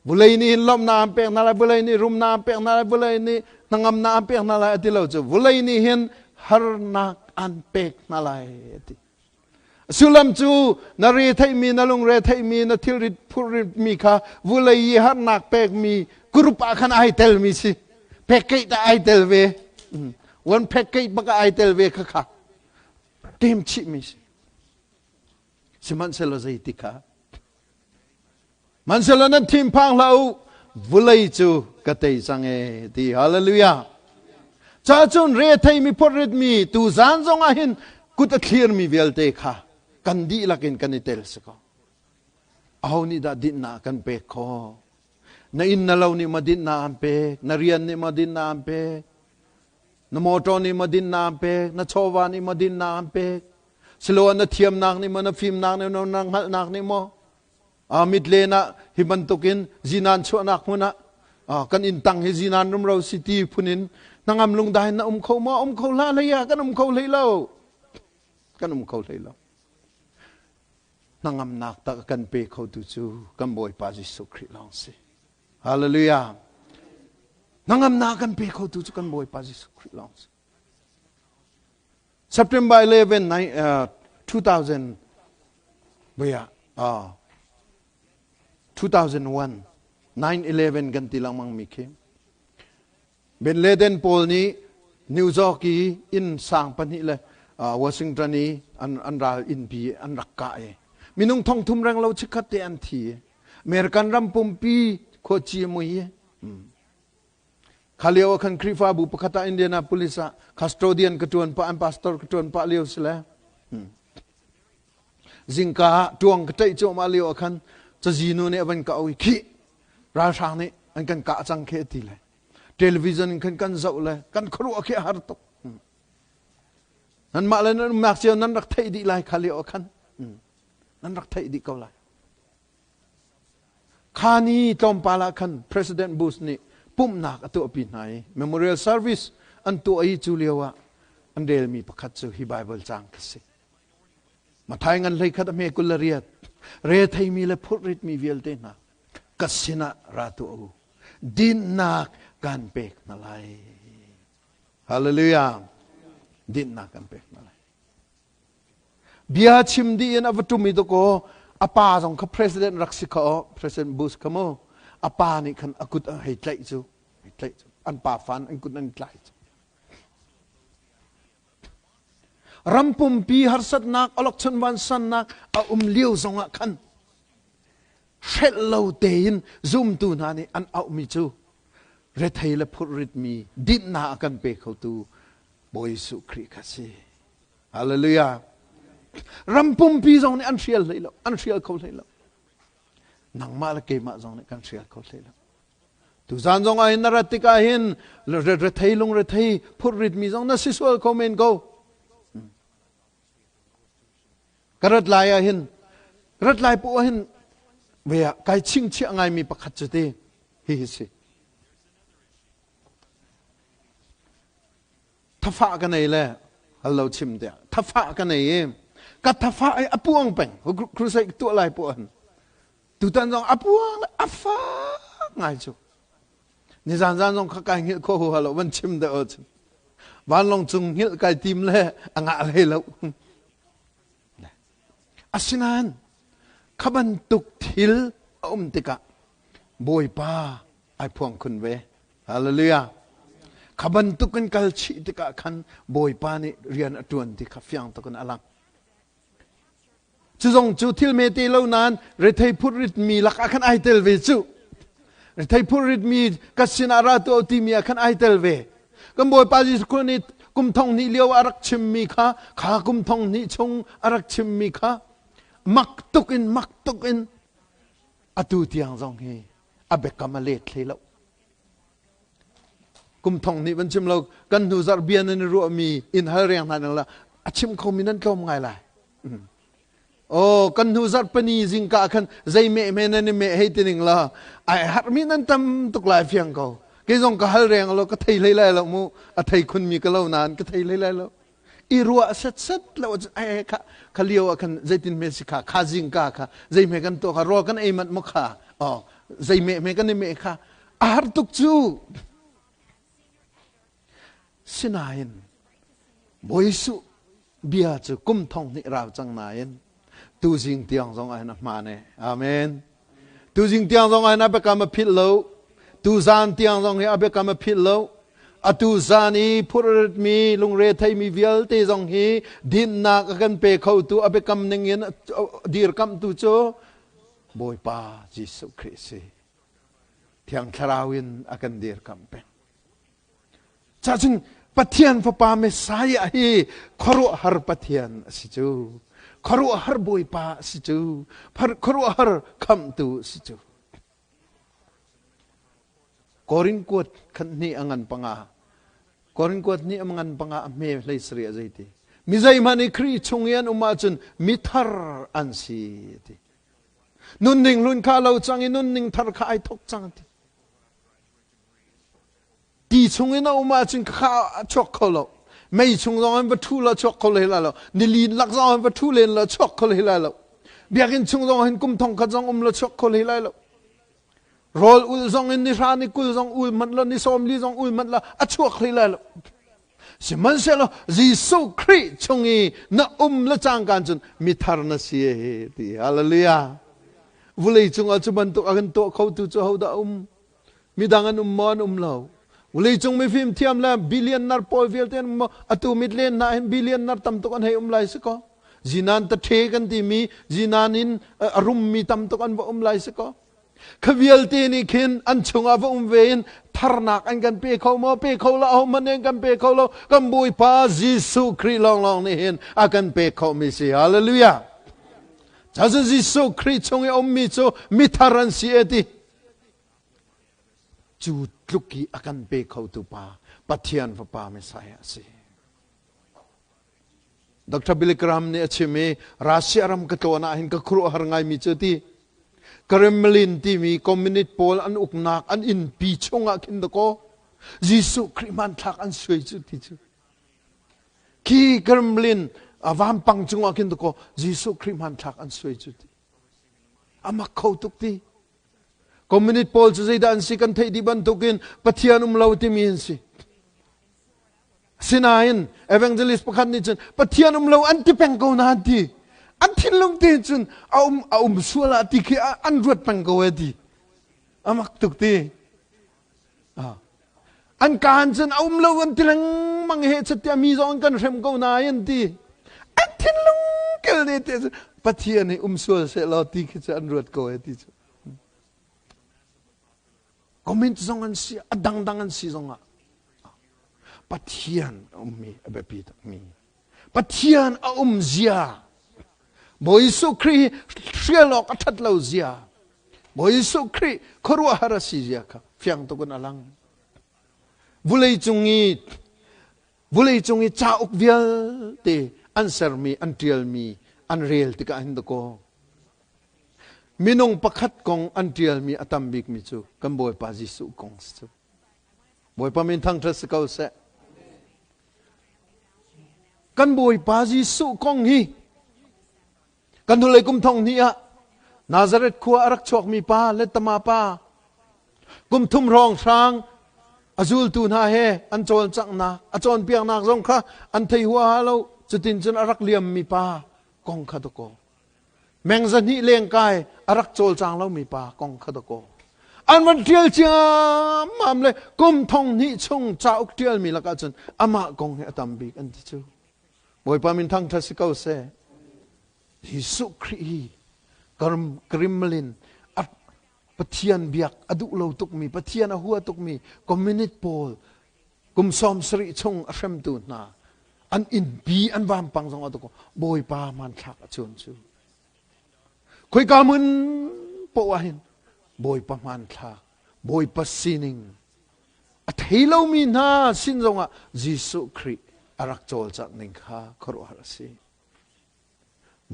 Vulei nih hin lawmhnak an pek hna lai, vulei nih rumnak an pek hna lai, vulei nih hnangamnak an pek hna lai a ti lo cu. Vulei nih hin harnak an pek hna lai a ti. Sullam cu na re theihmi, na lungre theihmi, na thilrit phurritmi kha vulei i harnak pekmi group ah khan ai telmi si. Package ah ai tel ve. One package bak ah ai tel ve kha kha. Tem chihmi si. Sihmanhsehlaw zei ti kha? Hmanhsehlaw nan thinphang hlah u, vulei cu ka tei cang e ti. Hallelujah. Ca cun re theimi phorritmi tu zan zong ah hin kut a thlirmi vialte kha kan dihlak in kan i tel si ko. Aho nih dah dinhnak kan pek khawh? Na inn na lo nih ma dinhnak an pek? Na rian nih ma dinhnak an pek? Na motor nih ma dinhnak an pek? Na chawva nih ma dinhnak an pek? Siloah na thiamnak nih maw na fimnak nih maw na hngalhnak nih maw mit len ah hi bantukin zinan chuahnak hmun ah kan inn tang hi zinan rumro si ti phun in hnangam lungdai na um kho maw um kho hlah hlei ah kan um kho hlei lo kan um kho hlei lo hnangamnak tak kan pe kho tu cu kan Bawipa Jesuh Khrih lawng si hallelujah hnangamnak kan pe kho tu cu kan Bawipa Jesuh Khrih lawng si September 11, 2000, 2001, 9-11 kan ti lengmang mi khi. Bin Laden pawl nih New York i inn sang pahnih le Washington i an ral innpi an rak kah i minung thong thum reng lo chikkhat te an thi. American ram pumpi khuaci mui. Kha lio ah khan Khrihfabu pakhat ah Indianapolis ah custodian ka ṭuan pah, an pastor ka ṭuan pah lio si le. Zingka ah ṭuang ka ṭaih cuahmah lio ah khan cazi nu nih a van ka au i khih ralhrang nih an kan kah cang khi a ti le television in khan kan zoh le kan khuaruah khi a har tuk. Nanmah le nan umnak cio nan rak theih dih lai kha lio ah khan nan rak theih dih ko lai. Kha ni tlawmpal ah khan President Bush nih pumhnak a tuahpi hna i memorial service an tuah i cu lio ah an relmi pakhat cu hi Bible caang kha si. Mathai ngan hlei khat a hme 28 re theimi le phurritmi vialte hna ka sinah ra tuah u dinnak kan pek hna lai. Hallelujah. Dinnak kan pek hna lai. Bia chim dih in a va ṭum i dakaw a pa zong kha president rak si kha aw President Bush kha mu a pa nih khan a kut a hei tlaih cu hei tlaih cu an pa fan an kut an tlai cu ram pumpi harsatnak awlokchon vansannak a um lio zongah khan hrelh lo tein zumtu hna nih an auhmi cu rethei le phurritmi dinhnak a kan pe khotu Bawi Jesuh Khrih kha si. Hallelujah. Ram pumpi zong nih an hrial hlei lo, an hrial kho hlei lo. Nangmah le keimah zong nih kan hrial kho hlei lo. Tuzan zong ah hin na rat tikah hin rethei lung rethei phurrit mi zong na si sual kho men ko. Ka rat lai ah hin rat lai pu ah hin ve ah kai chingchiah ngaimi pakhat cu ti hi hi si. Thafa ka nei le hal lo chim tiah thafa ka nei i ka thafa ai a puang peng. Crusade tuah lai poh han. Tutan zong a puang le a fak ngai cu. Nizan zan zong kha kai hngilh kho hu halo van chim deuh o chim. Vanlong cung hngilh kai tim le a ngah hlei lo. Asinain kha bantuk thil a um tikah Bawipa ai phuang khun ve. Hallelujah. Kha bantuk in kal chih tikah khan Bawipa nih rian a ṭuan ti kha fiang tuk in a lang. Cu zong cu thil mete lo nain rethei phurrit mi lakah khan ai tel ve cu. Rethei phurrit mi ka sinah ra tuah timi ah khan ai tel ve. Kan Bawipa Jesuh Khrih nih kum thong hnih lio a rak chimmi kha kha kum thong hnih chung a rak chimmi kha mak tuk in mak tuk in atu tiang zong hi a biakam a let hlei lo. Kum thong nih van chim lo kan hnu zarh bia nan i ruahmi in hal reng hna nang la a chim khomi nan tlawm ngai lai. Oh kan hnu zarh pani zingka khan zei meh me nan i meh hei tining la ai harmi nan tam tuk lai fiang ko. Kei zong ka hal reng lo ka thei hlei lai lo mu a thei khun mi ka lo nain ka thei hlei lai lo. I ruah set set lo ai kha kha lio ah khan zeitin me si kha kha zingka kha zei me kan to kha rawl kan ei mat mo kha oh zei me me kan i me kha a har tuk cu. Sinain Bawi Jesuh bia cu kum thong hnih rau cang nain tuzing tiang zong ah hin a hmaan e. Amen. Tuzing tiang zong ah hin a biakam a philh lo. Tuzan tiang zong hi a biakam a philh lo. Atu zan i phurritmi lungre theimi vialte zong hi dinnak a kan pe khotu a biakam ning in dirkamhtu cu Bawipa Jesuh Khrih si. Thiang Thlarau in a kan dirkamh peng. Cacun Pathian Fapa Messiah hi khuaruahhar Pathian a si cu. Khuaruahhar Bawipa a si cu. Khuaruahhar khamhtu a si cu. Korin kuat khan hnih a ngan panga. Korin kuat hnih a ngan panga a hme hlei sari a zeiti. Mi zeihmanh i Khrih chung i an um ahcun mithar an si ti. Nunning hlun kha lo cang i nunning thar kha ai thok cang ti. Ti chung in a um ahcun kha a chuak kho lo. Mei chung zong in va ṭhu la chuak kho hlei lai lo. Nilin lak zong in va ṭhu len la chuak kho hlei lai lo. Biakinn chung zong hin kum thong khat zong um la chuak kho hlei lai lo. Rawl ul zong in ni hra ni 20 zong ul manh lo, ni 40 zong ul manh lo, a chuak hlei lai lo. Sihmanhsehlaw Jesuh Khrih chung i na um le cangkaan cun mithar na si e ti. Hallelujah. Vulei cungah cu bantuk a kan tuah khotu cu hodah um? Midang an um maw an um lo? Vulei cung mifim thiam le billionaire pawl vialte an um maw? Atu mitlen hna hin billionaire tam tuk an hei um lai si kaw. Zinan tathe kan timi zinan in a rummi tam tuk an va um lai si kaw. Kha vialte nih khin an chungah va um ve in tharnak an kan pe kho maw? Pe kho lo, ahohmanh nih an kan pe kho lo. Kan Bawipa Jesuh Khrih lawnglawng nih hin a kan pek khawhmi si. Hallelujah. Cun Jesuh Khrih chung i a ummi cu mithar an si e ti. Cu tluk i a kan pe khotu pa Pathian Fapa Messiah a si. Dr. Billy Graham nih a chim i Russia ram ka tlawn ah hin ka khuaruahhar ngaimi cu ti Kremlin timi communist pawl an uknak an innpi chungah khin dakaw Jesuh Khrih hmanthlak an suai cu ti cu khi Kremlin vampang cungah khin dakaw Jesuh Khrih hmanthlak an suai cu ti amak kho tuk ti Communist pawl cu zeidah an si kan theih dih bantukin Pathian um lo timi an si Sinain evangelist pakhat nih cun Pathian um lo an ti peng ko na an ti. An thinlung te cun a um a um sual ah ti khi an ruat peng ko e ti. A mak tuk ti. An kaan cun a um lo an ti lengmang he chatia mi zong an kan hrem ko na an ti. An thinlung kel ne te cun Pathian hi um sual seh law ti khi cu an ruat ko e ti cu. Comment zong an si, a dangdang an si zong ah Pathian a ummi a biapi takmi. Pathian a um zia. Bawi Jesuh Khrih hrial awk a ṭhat lo zia. Bawi Jesuh Khrih khuaruahhar a si zia kha fiang tuk in a lang. Vulei cung i vulei cung i cauk vialte an sermi, an ṭialmi, an rel tikah hin dakaw minung pakhat kong an ṭialmi a tam bikmi cu kan Bawipa Jesuh kong si cu. Bawipa min thangṭhat si ko seh. Kan Bawipa Jesuh kong hi kan hnulei kum thong hnih ah Nazareth khua a rak chuakmi pa le tama pa kum thum hrawng hrang a zultu hna he an cawlcanghnak a cawnpiaknak zong kha an thei huaha lo. Cutin cun a rak liammi pa kong kha dakaw, meng zahnih lengkai a rak cawlcang lomi pa kong kha dakaw an van ṭial ciammam le kum thong hnih chung cauk ṭialmi lakah cun amah kong hi a tam bik an ti cu. Bawipa min thangṭhat si ko seh. Jesuh Khrih hi Kremlin Pathian biak a duh lo tukmi, Pathian a hua tukmi communist pawl kum 70 chung a hremtu hna an innpi an vampang zong a tuk Bawipa hmanthlak a cuan cu. Khoika hmun poah ah hin Bawipa hmanthlak, Bawipa sining a thei lomi hna sin zongah Jesuh Khrih a rak cawlcangh ning kha khuaruahhar a si.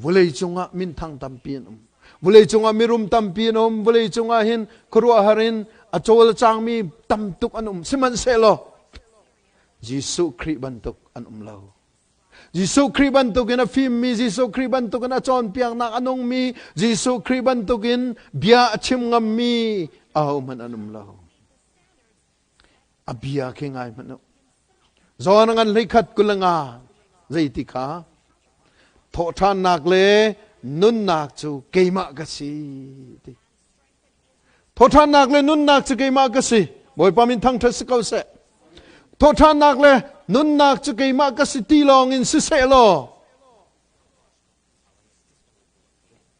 Vawlei cungah minthang tampi an um. Vawlei cungah mirum tampi an um. Vawlei cungah hin khuaruahhar in a cawlcangmi tam tuk an um. Sihmanhsehlaw Jesuh Khrih bantuk an um lo. Jesuh Khrih bantukin a fimmi, Jesuh Khrih bantukin a cawnpiaknak a nungmi, Jesuh Khrih bantukin bia a chim ngammi ahohmanh an um lo. A bia khi ngai hmanh u. Zawn ngan hleikhat 25 zeiti kha thawhṭhannak le nunnak cu keimah ka si ti. Thawhṭhannak le nunnak cu keimah ka si. Bawipa min thangṭhat si ko seh. Thawhṭhannak le nunnak cu keimah ka si ti lawng in siseh law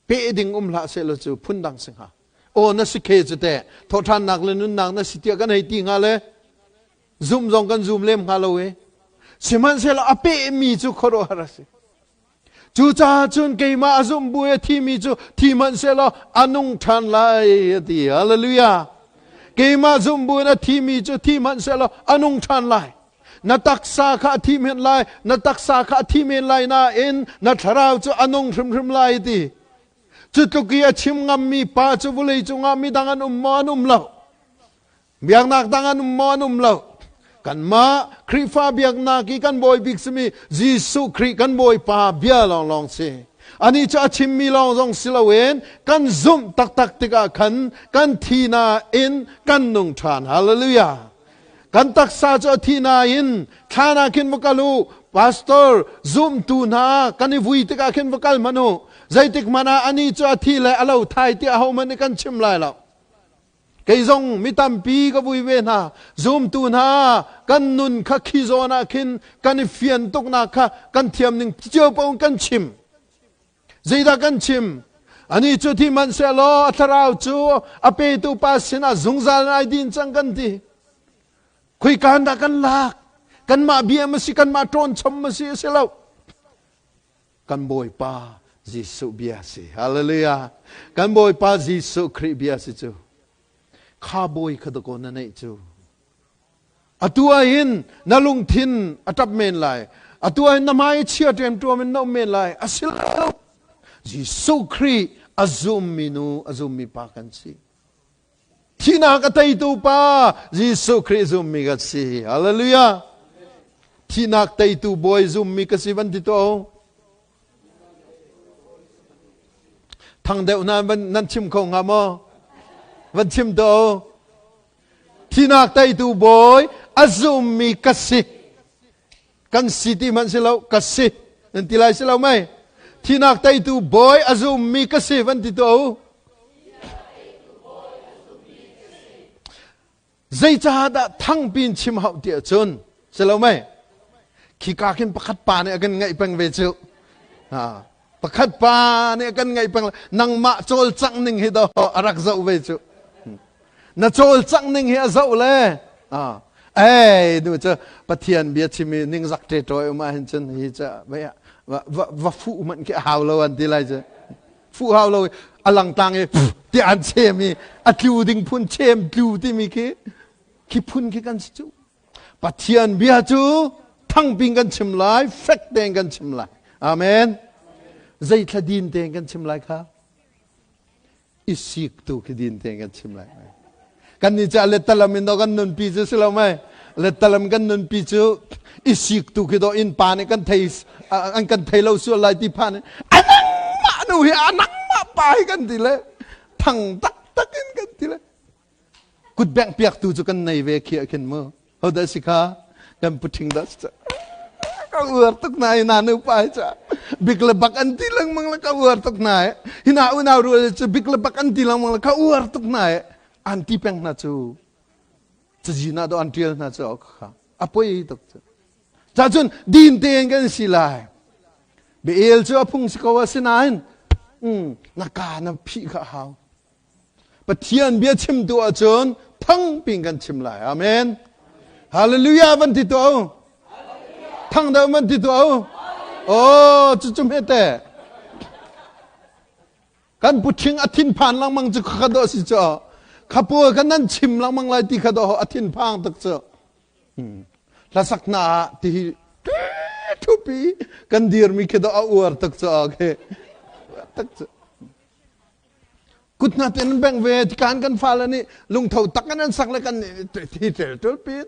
Pe ding um hlah sehlaw cu phundang si hnga. Aw na si khe cu teh thawhṭhannak le nunnak na si tiah kan hei ti hnga le zum zong kan zum lem hnga lo e. Sihmanhsehlaw a pehmi cu khuaruahhar a si. Cucaah cun keimah a zumh bu i a thimi cu thi hmanh sehlaw a nung ṭhan lai a ti. Hallelujah. Keimah zumh bu in a thimi cu thi hmanh sehlaw a nung ṭhan lai. Na taksa kha a thi men lai, na taksa kha a thi men lai nain na thlarau cu a nung hrimhrim lai ti. Cu tluk i a chim ngammi pa cu vawlei cungah midang an um maw? An um lo. Biaknak dang an um maw? An um lo. Kanmah Khrihfa biaknak i kan bawi bik simi Jesuh Khrih kan Bawipa bia lawnglawng si. Anih cu a chimmi lawng zong si loin kan zumh taktak tikah khan kan thi nain kan nung ṭhan. Hallelujah. Kan taksa cu a thi nain thlan ah khin va kal u. Pastor, zumtu hna kan i vui tikah khin va kal hmanh u. Zeitik hmanh ah anih cu a thi le a lo thai tiah ahohmanh nih kan chim lai lo. Kei zong mi tampi ka vui ve hna. Zumtu hna kan nun kha khi zawn ah khin kan i fian tuknak kha kan thiam ning cio paoh in kan chim. Zeidah kan chim? Ani cu thi hmanhsehlaw a thlarau cu a petu pa sinah zungzal in ai din cang kan ti. Khuikaan dah kan lak? Kanmah bia ma si, kanmah ṭawn chom ma si a si lo. Kan Bawipa Jesuh bia si. Hallelujah. Kan Bawipa Jesuh Khrih bia si cu. Kha bawi kha dakaw na neih cu. Atu ah hin na lungthin a ṭap men lai. Atu ah hin na hmai chia ṭemṭuam in na um men lai. A si lo. Jesuh Khrih a zummi nu, a zummi pa kan si. Thihnak a teitu pa Jesuh Khrih zummi kan si. Hallelujah. Thihnak teitu bawi zummi ka si van ti to. Thang deuh na nan chim kho hnga maw? Van chim to. Thinak teitu bawi a zummi ka si. Kan si ti hmanh si lo, ka si. Nan ti lai si lo mei? Thinak teitu bawi a zummi ka si van ti tuah u. Zeicaah dah thangpi in chim hauh ti ahcun si lo mei? Khika khin pakhat pa nih a kan ngaih peng ve cu. Pakhat pa nih a kan ngaih peng nangmah cawlcangh ning hi daw a rak zoh ve cu. Na cawlcangh ning hi a zoh le ei nu cu Pathian bia chim i ningzak ṭeṭawi um ahhin cun hi cu va fuh hmanh khi a hau lo an ti lai cu. Fuh hau lo a langtlang i tiah an chem i a tlu ding phun chem tlu timi khi khi phun khi kan si cu. Pathian bia cu thangping kan chim lai, fek tein kan chim lai. Amen. Zeithla din tein kan chim lai kha? I sik tu khi din tein kan chim lai. Kan ni ca le talam in kan nunpi cu si lo mai. Le talam kan nunpi cu i sik tu khi do in pa nih kan thei an kan thei lo sual lai ti phan anang mah nu hi anang mah pa hi kan ti le thang tak tak in kan ti le kut bengh piak tu cu kan nei ve khi ah khin mu ho dah si kha kan puṭhing dah si ka uar tuk na na nu pa hi cha bik le bak an ti lengmang le ka uar tuk na hi na unau rual cu bik le bak an ti lengmang le ka uar tuk na an ti peng hna cu cazi na do an tial hna cu kha a poi tuk cu cha cun din tein kan si lai beel cu a phung si ko asinain na ka na phih kha hau Pathian bia chim tu ahcun thangpi in kan chim lai. Amen. Hallelujah van ti tuah u. Thang deuh van ti tuah u. Oh, cucu hme te. Kan puṭhing a thinphan lengmang cu kha dawh si cu. Khapu kan nan chim lengmang lai ti kha dawh a thinphang tuk cu. Hlasak na ah ti hi thupi kan dirmi khi dawh a uar tuk cu. Okay. Tuk cu. Kut hna te nan bengh ve tikan kan fale nih lungtho tak in an sak le kan thi tel tul pin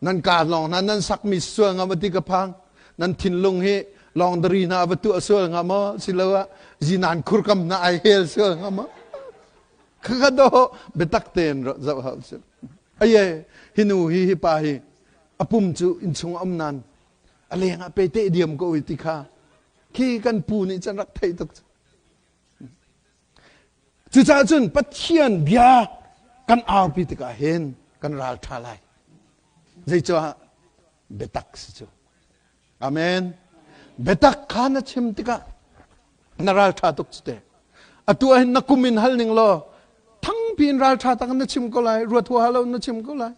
nan ka lawng hna nan sak mi sual nga ti ka phang nan thinlung hi longdari hna va tuah sual nga maw siloah zinan khurkam na ai hel sual nga maw khakha do biatak tein zoh hau si aye hi nu hi hi pa hi apum cu inchung um nan a leng ah pe te diam ko ti kha Khi kan pu nih cun rak theih tuk. Cucaah cun Pathian bia kan aupi tikah hin kan ral ṭha lai. Zeicah biatak si cu. Amen. Biatak kha na chim tikah na ral ṭha tuk cu te. Atu ah hin na kum in hal ning law thangpi in ral ṭha tak na chim ko lai, ruat huaha lo na chim ko lai.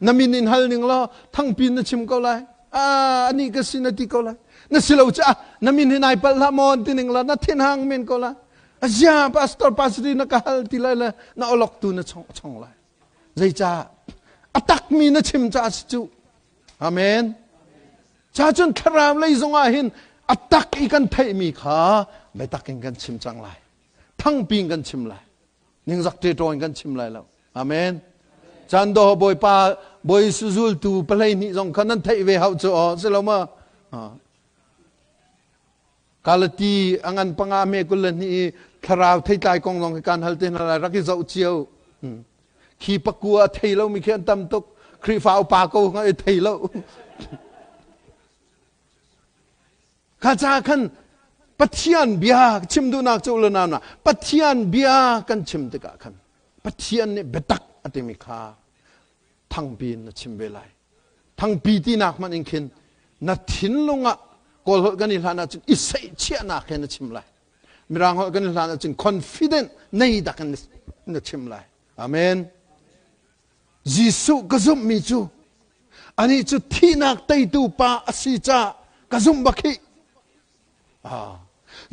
Na min in hal ning law thangpi na chim ko lai. Ah, ani ka si na ti ko lai. Na si lo ca na min hi nai palh hlah maw ti ning la na thin hang men ko lai. Azia pastor pastor na ka hal ti lai le na olok tu na chong chong lai. Zeicah a takmi na chim ca si cu. Amen. Cha cun thlarau lei zong ah hin a tak i kan theihmi kha biatak in kan chim cang lai. Thangpi in kan chim lai. Ningzak ṭeṭaw in kan chim lai lo. Amen. Caan do Bawipa Bawi Jesuh zultu palei hnih zong kha nan theih ve hau cu aw si lo ma? Galati a ngan panga me 22 i thlarau theitlai kong zong khi kan hal te hna lai rak i zoh cio. Khi pakua a thei lo mi khi an tam tuk. Khrihfa upa ko nga i thei lo. Kha ca khan Pathian bia chim duhnak cu le na Pathian bia kan chim tikah khan Pathian nih biatak a timi kha thangpi in na chim ve lai. Thangpi tinak hmanh in khin na thinlung ah Kawl holh kan i hlan ahcun i seihchiahnak he na chim lai. Mirang holh kan i hlan ahcun confident nei dak in na chim lai. Amen. Jesuh ka zumhmi cu anih cu thihnak teitu pa a si caah ka zumh bak hih. Ah.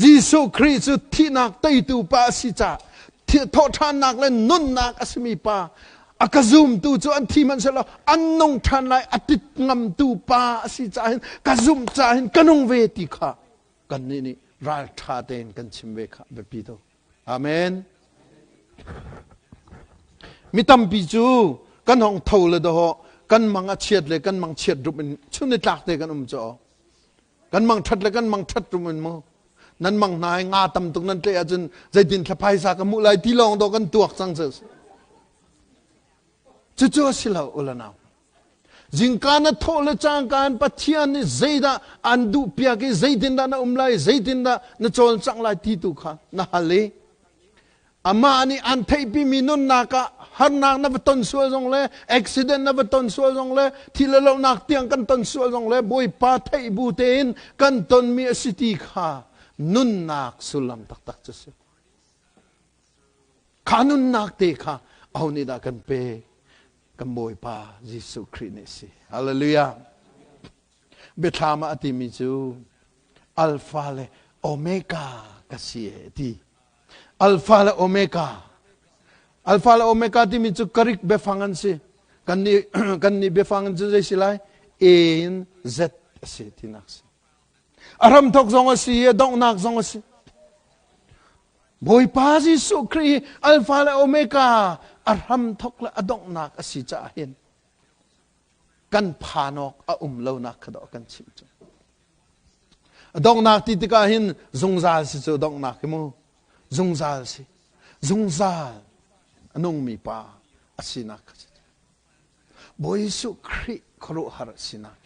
Jesuh Khrih cu thihnak teitu pa a si caah thawhṭhannak le nunnak a simi pa a ka zumtu cu an thi hmanhsehlaw an nung ṭhan lai a tit ngamtu pa a si caah hin ka zumh caah hin ka nung ve ti kha kannih nih ralṭha tein kan chim ve kha biapi tuk. Amen. Mi tampi cu kan hong tho le dawh kan mang a chiat le kan mang chiat rup in chun ni tlak te kan um cho. Kan mang that le kan mang that rum in mu. Nan mang hna i nga tam tuk nan tleh ahcun zeitin thlaphaisa ka hmuh lai ti lawng dawh kan tuak cang cu. Cucu a si lo ulanau. Zingka na thawh le cangka in Pathian nih zeidah an duhpiak i zeitindah na um lai, zeitindah na cawlcangh lai ti tu kha na hal i amah nih an theihpimi nunnak ah harnak na va ton sual zong le accident na va ton sual zong le thil le lonak tiang kan ton sual zong le Bawipa theih bu tein kan tonmi a si ti kha nunnak sullam taktak cu si. Kha nunnak te kha aho nih dah kan pek? Kan Bawipa Jesuh Khrih nih si. Hallelujah. Biathlam ah a timi cu Alpha le Omega ka si e ti. Alpha le Omega. Alpha le Omega timi cu Greek biafang an si. Kan nih kan nih biafang cu zei si lai? A in Z a si tinak si. A hramthok zong a si i a donghnak zong a si. Bawipa Jesuh Khrih hi Alpha le Omega a hramthok le a donghnak a si caah hin. Kan phan awk a um lonak kha dawh kan chim cu. A donghnak ti tikah hin zungzal si cu donghnak hi mu. Zungzal si. Zungzal a nungmi pa a sinak kha si. Bawi Jesuh Khrih khuaruahhar a sinak.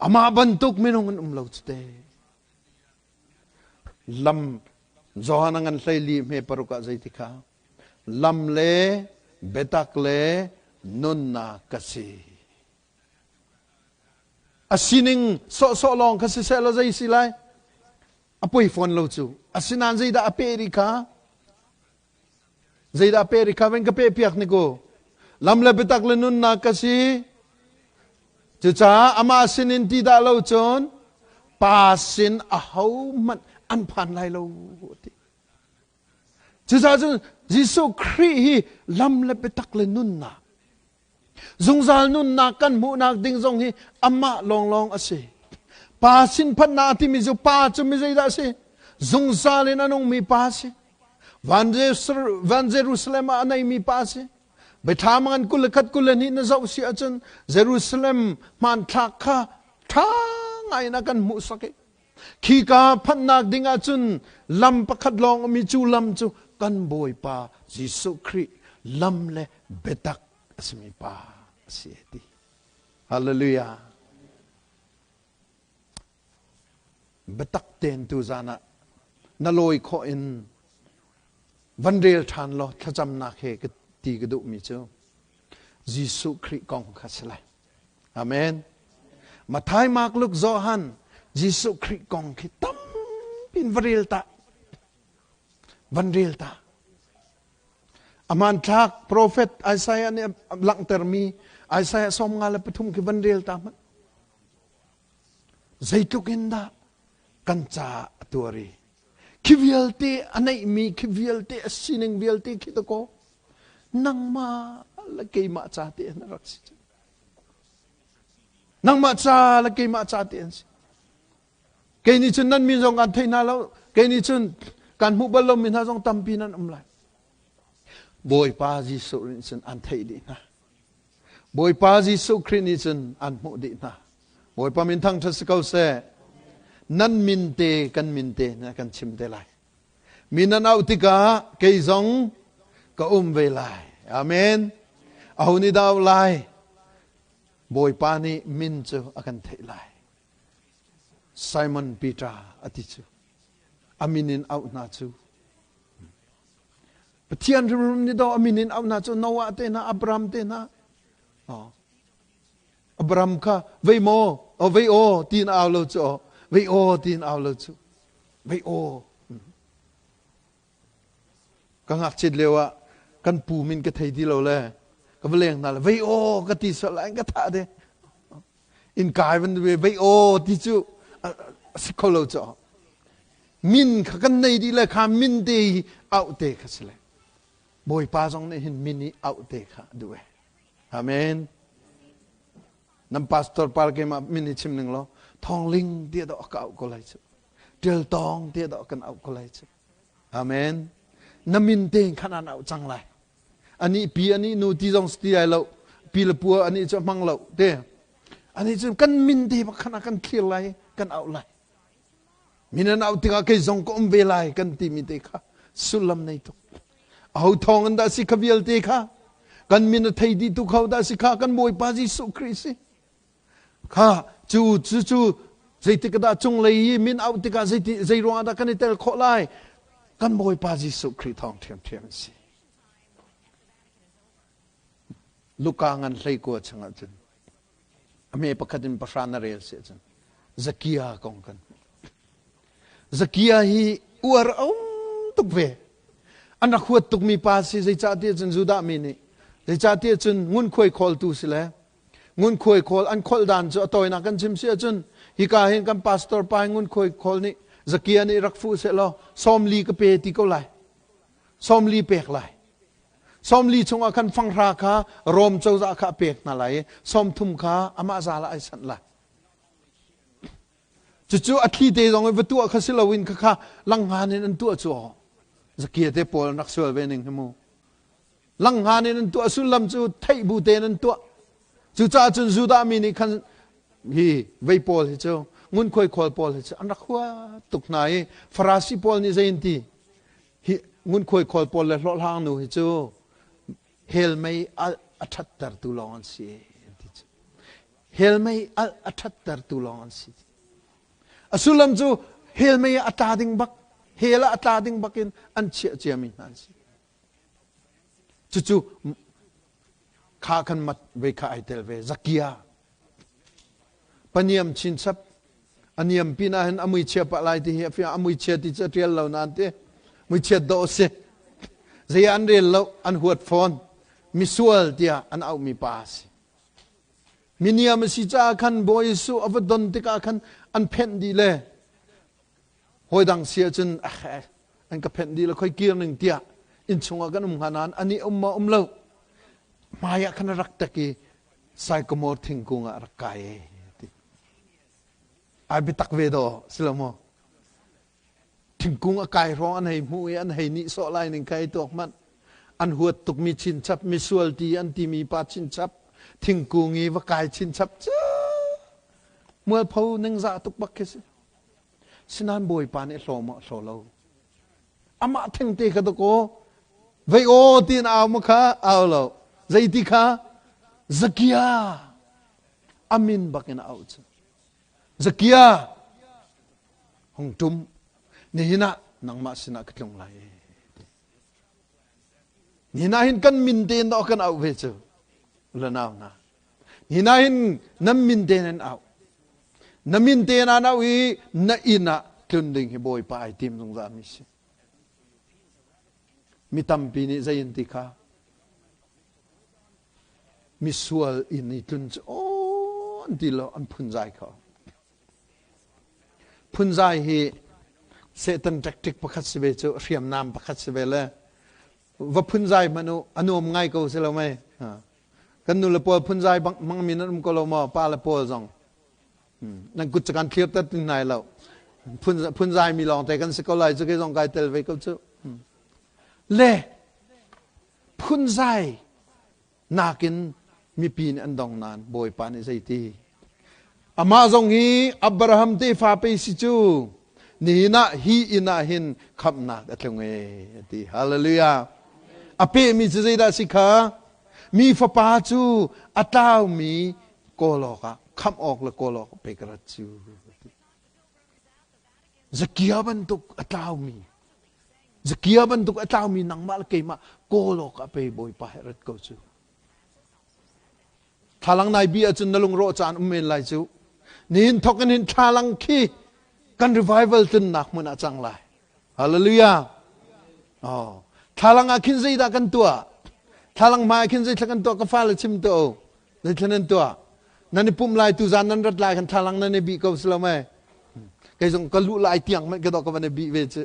Amah bantuk minung an um lo cu te. Lam Johan a ngan hleili hme paruk ah zeiti kha lam le biatak le nunnak ka si. A sining sawhsawh lawng kha siseh law zei si lai? A poi fawn lo cu. Asinain zeidah a peh rih kha? Zeidah a peh rih kha? Ven ka peh piak ni ku. Lam le biatak le nunnak ka si. Cucaah amah sinin ti dah lo cun pa sin ahohmanh an phan lai lo ti. Cucaah cun Jesuh Khrih hi lam le biatak le nunnak Zungzal nunnak kan hmuhnak ding zong hi amah lawnglawng a si. Pa sin phanhnak a timi cu pa cu mi zeidah a si? Zungzal in a nungmi pa a si. Van, Van Jerusalem ah a neimi pa a si. Biathlam ngan 21 22 na zoh si ahcun Jerusalem hmanthlak kha ṭha ngai in a kan hmuhsak i khika phanhnak ding ahcun lam pakhat lawng um i cu lam cu kan Bawipa Jesuh Khrih lam le biatak a simi pa a si ti. Hallelujah. Biatak tein tu zan ah na lawi khawh in van rel ṭhan law thlacamnak he ka ti ka duhmi cu Jesuh Khrih kong kha si lai. Amen. Matthai, Mark, Luke, Johan Jesuh Khrih kong khi tampi in va rel ta. Van rel ta. A hmanthlak profet Isaiah nih a langhtermi Isaiah 53 khi van rel ta hmanh. Zeitluk in dah kan caah a tuar i khi vialte a neihmi khi vialte a sining vialte khi ta kaw nangmah le keimah ca te an rak si. Nangmah ca le keimah ca te an si. Kei nih cun nan min zong kan thei hna lo. Kei nih cun kan hmuh bal lomi hna zong tampi nan um lai. Bawipa Jesuh nih cun an theih dih hna. Bawipa Jesuh Khrih nih cun an hmuh dih hna. Bawipa min thangṭhat si ko seh. Nan min te kan min te na kan chim te lai. Mi nan auh tikah kei zong ka um ve lai. Amen. Aho nih dah auh lai? Bawipa nih min cu a kan theih lai. Simon Peter a ti cu a min in auh hna cu Pathian hrimhrim nih daw a min in auh hna cu Noah te hna Abraham te hna Abraham kha vei maw o vei aw tiin au lo cu vei aw tiin au lo cu vei aw Ka ngakchiat lio ah kan pu min ka thei ti lo le ka va leng hna le vei aw ka ti sual lai ka thah de. In kai van ve vei aw ti cu a si kho lo cu. Min kha kan nei dih le kha min te hi auh te kha si le. Bawipa zong nih hin min i auh te kha duh e. Amen. Nan pastor par keimah min i chim ning law thawngling ti dawh ka auh ko lai cu. Ṭial tawng ti dawh kan auh ko lai cu. Amen. Na min tein khan an auh cang lai. Ani pi ani nu ti zong ti ai lo. Pi le pua ani cu hmang lo te. Ani cu kan min te bak khan kan thlir lai, kan auh lai. Min an auh tikah kei zong ka um ve lai kan ti mi te kha sullam nei tuk. Aho thawng in dah si kha vialte kha kan min a thei dih tu kho dah si kha kan Bawipa Jesuh Khrih si. Kha cu cu cu zeitik dah cunglei i min auh tikah zeiti zei ruangah dah kan i tel khawh lai? Kan Bawipa Jesuh Khrih thawng ṭhiamṭhiam a si. Luka ngan 19 chungah cun a hme pakhat in pahra na rel si ahcun Zakia kong kan hmuh. Zakia hi uar a um tuk ve. An rak huat tukmi pa si zeicahtiah cun Judah mi nih zeicahtiah cun ngunkhuai khawltu si le Ngunkhuai khawl an kholh dan cu a tawinak kan chim si ahcun hika hin kan pastor pa ngunkhuai khawl nih Zakia nih rak fuh seh law 40 ka pe ti ko lai. 40 pek lai. 40 chungah khan fanghra kha Rom cozah kha a pek hna lai i 30 kha amah zal ah ai sanh lai. Cucu a thli te zong in va tuah kha si loin khakha langhngan in an tuah cu Zakia te pawl an rak sual ve ning hi mu. Langhngan in an tuah sullam cu theih bu tein an tuah. Cucaah cun Judah mi nih khan hi vei pawl hi cu ngunkhuai khawl pawl hi cu an rak hua tuk hna i Farasi pawl nih zei an ti? Hi ngunkhuai khawl pawl le hlawhhlang nu hi cu hell mei alh a ṭhattertu lawng an si an ti cu. Hell mei alh a ṭhattertu lawng an si. A sullam cu hell mei ah a tla ding bak, hell ah a tla ding bak in an chiah ciami hna an si. Cucu kha khan mat ve kha ai tel ve Zakia. Paniam chinchap aniam pin ah hin a mui chia pah lai ti hi a fiang a mui chia ti cu a tial lo nain ti mui chiat dawh a si. Zei an rel lo an huat fawn misual tiah an auhmi pa a si. Miniam a si caah khan Bawi Jesuh a va don tikah khan an phenh dih le hawi dang si ahcun an ka phenh dih le khoi kir ning tiah innchung ah kan um hnga nain ani um ma um lo hmai ah khan a rak tek i sycamore thingkung ah a rak kai e ti ai biatak ve daw si lo maw thingkung a kai hrawng an hei hmuh i an hei nih sawh lai ning kha i tuak hmanh an huat tukmi chinchap misual ti an timi pa chinchap thingkung i va kai chinchap cu mualpho ningzah tuk bak khi si Sinain Bawipa nih hlaw maw hlaw lo. Amah thengte kha dakaw vei aw tiin au ma kha au lo. Zeiti kha Zakia amin bakin a auh cu. Zakia hung tum nihin ah nangmah sinah ka tlung lai. Nihin ah hin kan min tein dawh kan auh ve cu. Lanau na. Hi na hin nan min te nan auh. Na min te nan auh i na inn ah tlun ding hi Bawipa ai tim zungzal mi si. Mi tampi nih zei an ti kha? Misual inn i tlun cu aw an ti lo an phunzai kho. Phunzai hi Satan tactic pakhat si ve cu hriamnam pakhat si ve le va phunzai hmanh u a nuam ngai ko si lo mei. Kan nu le pawl phunzai hmangmi nan um ko lo maw? Pa le pawl zong. Nan kut cu kan thlir ter tin nai lo. Phunzai mi lawng te kan si ko lai cu kei zong kai tel ve ko cu. Le phunzai nakin mipi nih an dong nain Bawipa nih zeiti? Amah zong hi Abraham tefa pei si cu nihin ah hi inn ah hin khamhnak a tlung e ti. Hallelujah. A pehmi cu zeidah si kha? Mi fapa cu a tlaumi kawl awkah khamh awk le kawl awk pei ka rat cu. Zakia bantuk a tlaumi Zakia bantuk a tlaumi nangmah le keimah kawl awkah pei Bawipa he rat ko cu. Thlalang nai bi ahcun na lungrawh caan um men lai cu. Nihin thok in hin thlalang khi kan revival tlunnak hmun ah cang lai. Hallelujah. Oh. Thlalang ah khin zeidah kan tuah? Thlalang hmai ah khin zeithla kan tuah ka fale chim to. Zeithla nan tuah? Nan i pumh lai tu zan nan rat lai kan thlalang nan i bih ko si lo mei? Kei zong ka luh lai tiang mei ka dok ka van i bih ve cu.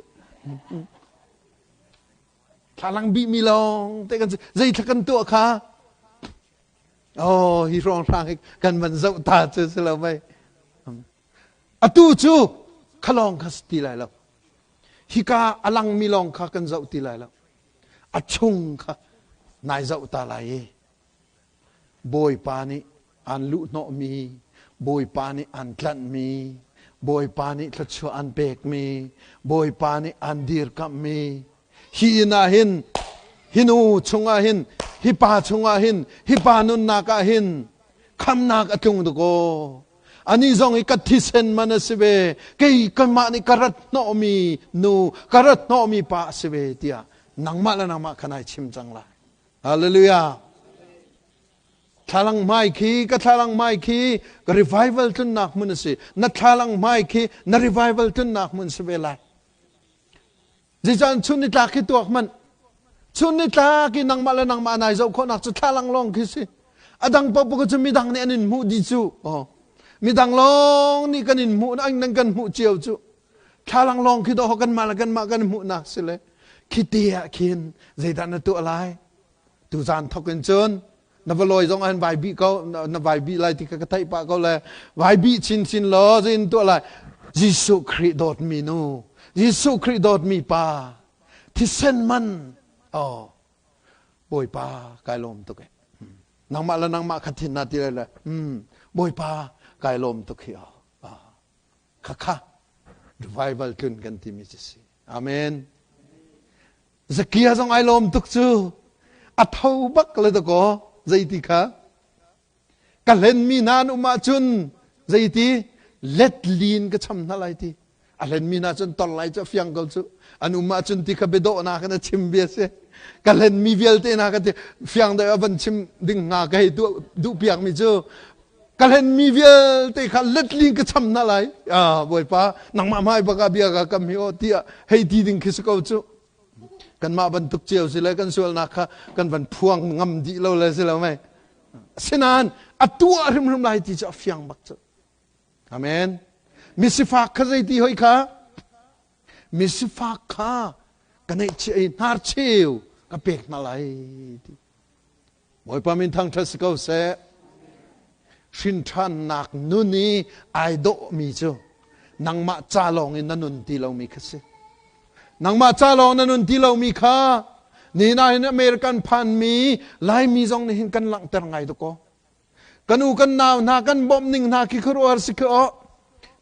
Thlalang bihmi lawng te kan si. Zeithla kan tuah kha? Oh, hi hrawng hrang hi kan van zoh ta cu si lo mei. Atu cu khalawng kha si ti lai lo. Hika a langmi lawng kha kan zoh ti lai lo. A chung kha nai zoh ta lai i Bawipa nih aan luhhnawhmi, Bawipa nih aan tlanhmi, Bawipa nih thluachuah aan pekmi, Bawipa nih aan dirkamhmi, hi inn ah hin, hi nu chungah hin, hi pa chungah hin, hi pa nunnak ah hin khamnak a tlung dakaw. Ani zong i ka thisen man a si ve, kei kanmah nih ka rat hnawhmi nu, ka rat hnawhmi pa a si ve tiah nangmah le nangmah kha nai chim cang lai. Hallelujah. Thlalang hmai khi ka thlalang hmai khi ka revival tlunnak hmun a si. Na thlalang hmai khi na revival tlunnak hmun si ve lai. Zeicahtiah chun ni tlak khi tuak hmanh. Chun ni tlak i nangmah le nangmah nai zoh khawhnak cu thlalang lawng khi si. A dang paohpaoh cu midang nih an in hmuh dih cu. Oh. Midang lawng nih kan in hmuh nan kan hmuh cio cu. Thlalang lawng khi dawh kanmah le kanmah kan hmuhnak si le khi te ah khin zeidah na tuah lai tuzan thok in cun na va lawi zong an vai bih ko na vai bih lai ti ka ka theih pah ko le vai bih chinchin law zein tuah lai Jesuh Khrih dawtmi nu Jesuh Khrih dawtmi pa thisen man oh Bawipa kai lawm tuk e. Nangmah le nangmah kha thin na ti lai le Bawipa kai lawm tuk hi kha kha revival tlun kan timi cu si. Amen. Zakia zong ai lawm tuk cu. A tho bak le dakaw zeiti kha ka hlenmi hna an um ahcun zeiti let lin ka cham hna lai ti. A hlenmi hna cun tor lai cu a fiang ko cu. An um ahcun ti kha biadawh na kan a chim bia si. Ka hlenmi vialte hna ka ti fiang deuh a van chim ding hnga ka hei duh piakmi cu ka hlenmi vialte kha let lin ka cham hna lai. Ah, Bawipa nangmah hmai bak ah bia ka kam hi aw tiah hei ti ding khi si ko cu. Kanmah bantuk cio si le kan sualnak kha kan van phuang ngam dih lo le si lo mei. Asinain a tuah hrimhrim lai ti cu a fiang bak cu. Amen. Misifak kha zeiti hoi kha? Misifak kha ka neih i hnar cheu ka pek hna lai ti. Bawipa min thangṭhat si ko seh. Hrinṭhannak nun i ai dawhmi cu nangmah ca lawng in na nun ti lomi kha si. Nangmah ca lawng na nun ti lomi kha ni na hin American phanmi Laimi zong nih hin kan langhter ngai dawkaw. Kan u kan nau hna kan bawmh ning hna khi khuaruahhar si khi aw.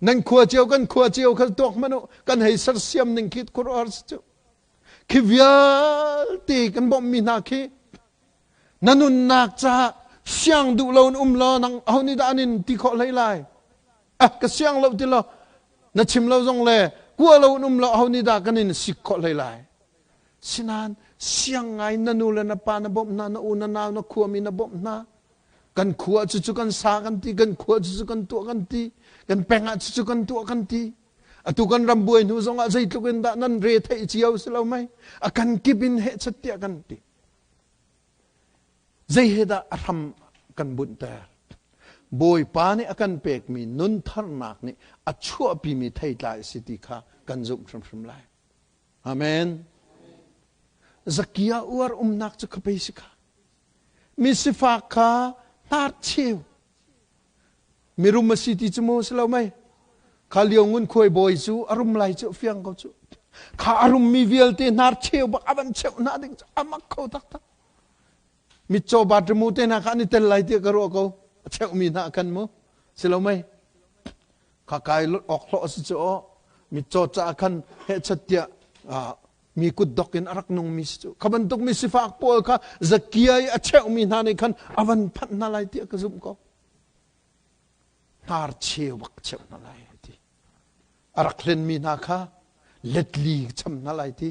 Nan khua cio kan khua cio kha tuak hmanh u kan hei sersiam ning khi khuaruahhar si cu. Khi vialte kan bawmhmi hna khi na nunnak caah siang duh lo in um law nang aho nih dah an in ti khawh hlei lai? Ah ka siang lo ti law na chim lo zong le kua lo in um law aho nih dah kan in sik khawh hlei lai? Sinain siang ngai na nu le na pa na bawmh hna, na u na nau na khuami na bawmh hna. Kan khua cucu kan sa kan ti, kan khua cucu kan tuah kan ti, kan peng ah cucu kan tuah kan ti. Atu kan ram buai hnu zongah zeitluk in dah nan re theih cio si lo mei? A kan kip in heh chat tiah kan ti. Zei he dah a hram kan bunhter? Bawipa nih a kan pekmi nun tharnak nih a chuahpimi theitlai a si ti kha kan zumh hrimhrim lai. Amen. Zakia uar umnak cu ka pei si kha. Mi sifak kha hnar cheu. Mirum a si ti cu mu si lo mei. Kha lio ngun khuai bawi cu a rum lai cu fiang ko cu. Kha a rummi vialte hnar cheu bak a van cheu hna ding cu a mak kho taktak. Mitcaw batrimu te hna kha an i tel lai tiah ka ruah ko. A cheumi hna kan mu. Si lo mei. Kha kai awk hlawh a si cu aw. Mitcaw caah khan hehchat tiah mi kutdok in a rak nungmi si cu. Kha bantuk mi sifak pawl kha zakia i a cheumi hna nih khan a van phanh hna lai tiah ka zumh ko. Hnar cheu bak cheu hna lai ti. A rak hlenmi hna kha letli cham hna lai ti.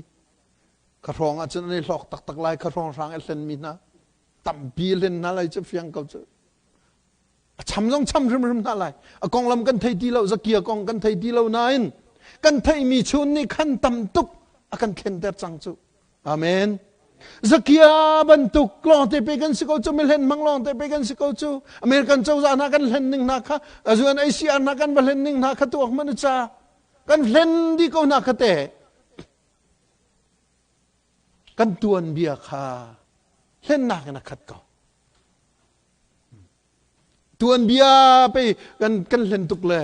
Kha hrawng ah cun an i hlawk taktak lai kha hrawng hrang i hlenmi hna tampi hlen hna lai cu fiang ko cu. A cham zong cham hrimhrim hna lai. A konglam kan thei ti lo, Zakia kong kan thei ti lo nain kan theihmi chun nih khan tam tuk a kan thlenter cang cu. Amen. Zakia bantuk lawngte pe kan si ko cu, mihlen hmang lawngte pe kan si ko cu. American cozah hna kan hlen ning hna kha, UNHCR hna kan va hlen ning hna kha tuak hmanh u ca. Kan hlen dih ko hna kha te. Kan tuanbia kha hlennak in a khat ko. Tuanbia pei kan kan hlen tuk le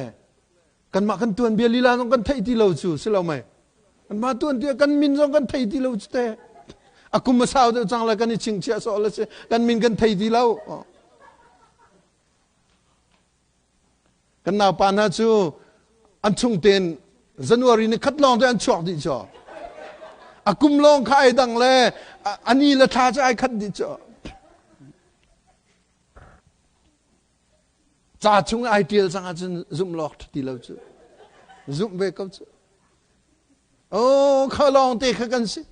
kanmah kan tuanbia lila zong kan theih ti lo cu si lo mei. Kanmah tuanbia kan min zong kan thei ti lo cu te. A kum a sau deuh cang le kan i chingchiah sawh le si kan min kan thei ti lo. Kan naupa hna cu an chung tein January ni khat lawng te an chuak dih cu. A kum lawng kha ai dang le a ni le thla cu ai khat dih cu. Ca chung ai tial cang ahcun zumh lawk ti lo cu. Zumh ve ko cu. Oh, kha lawng te kha kan si.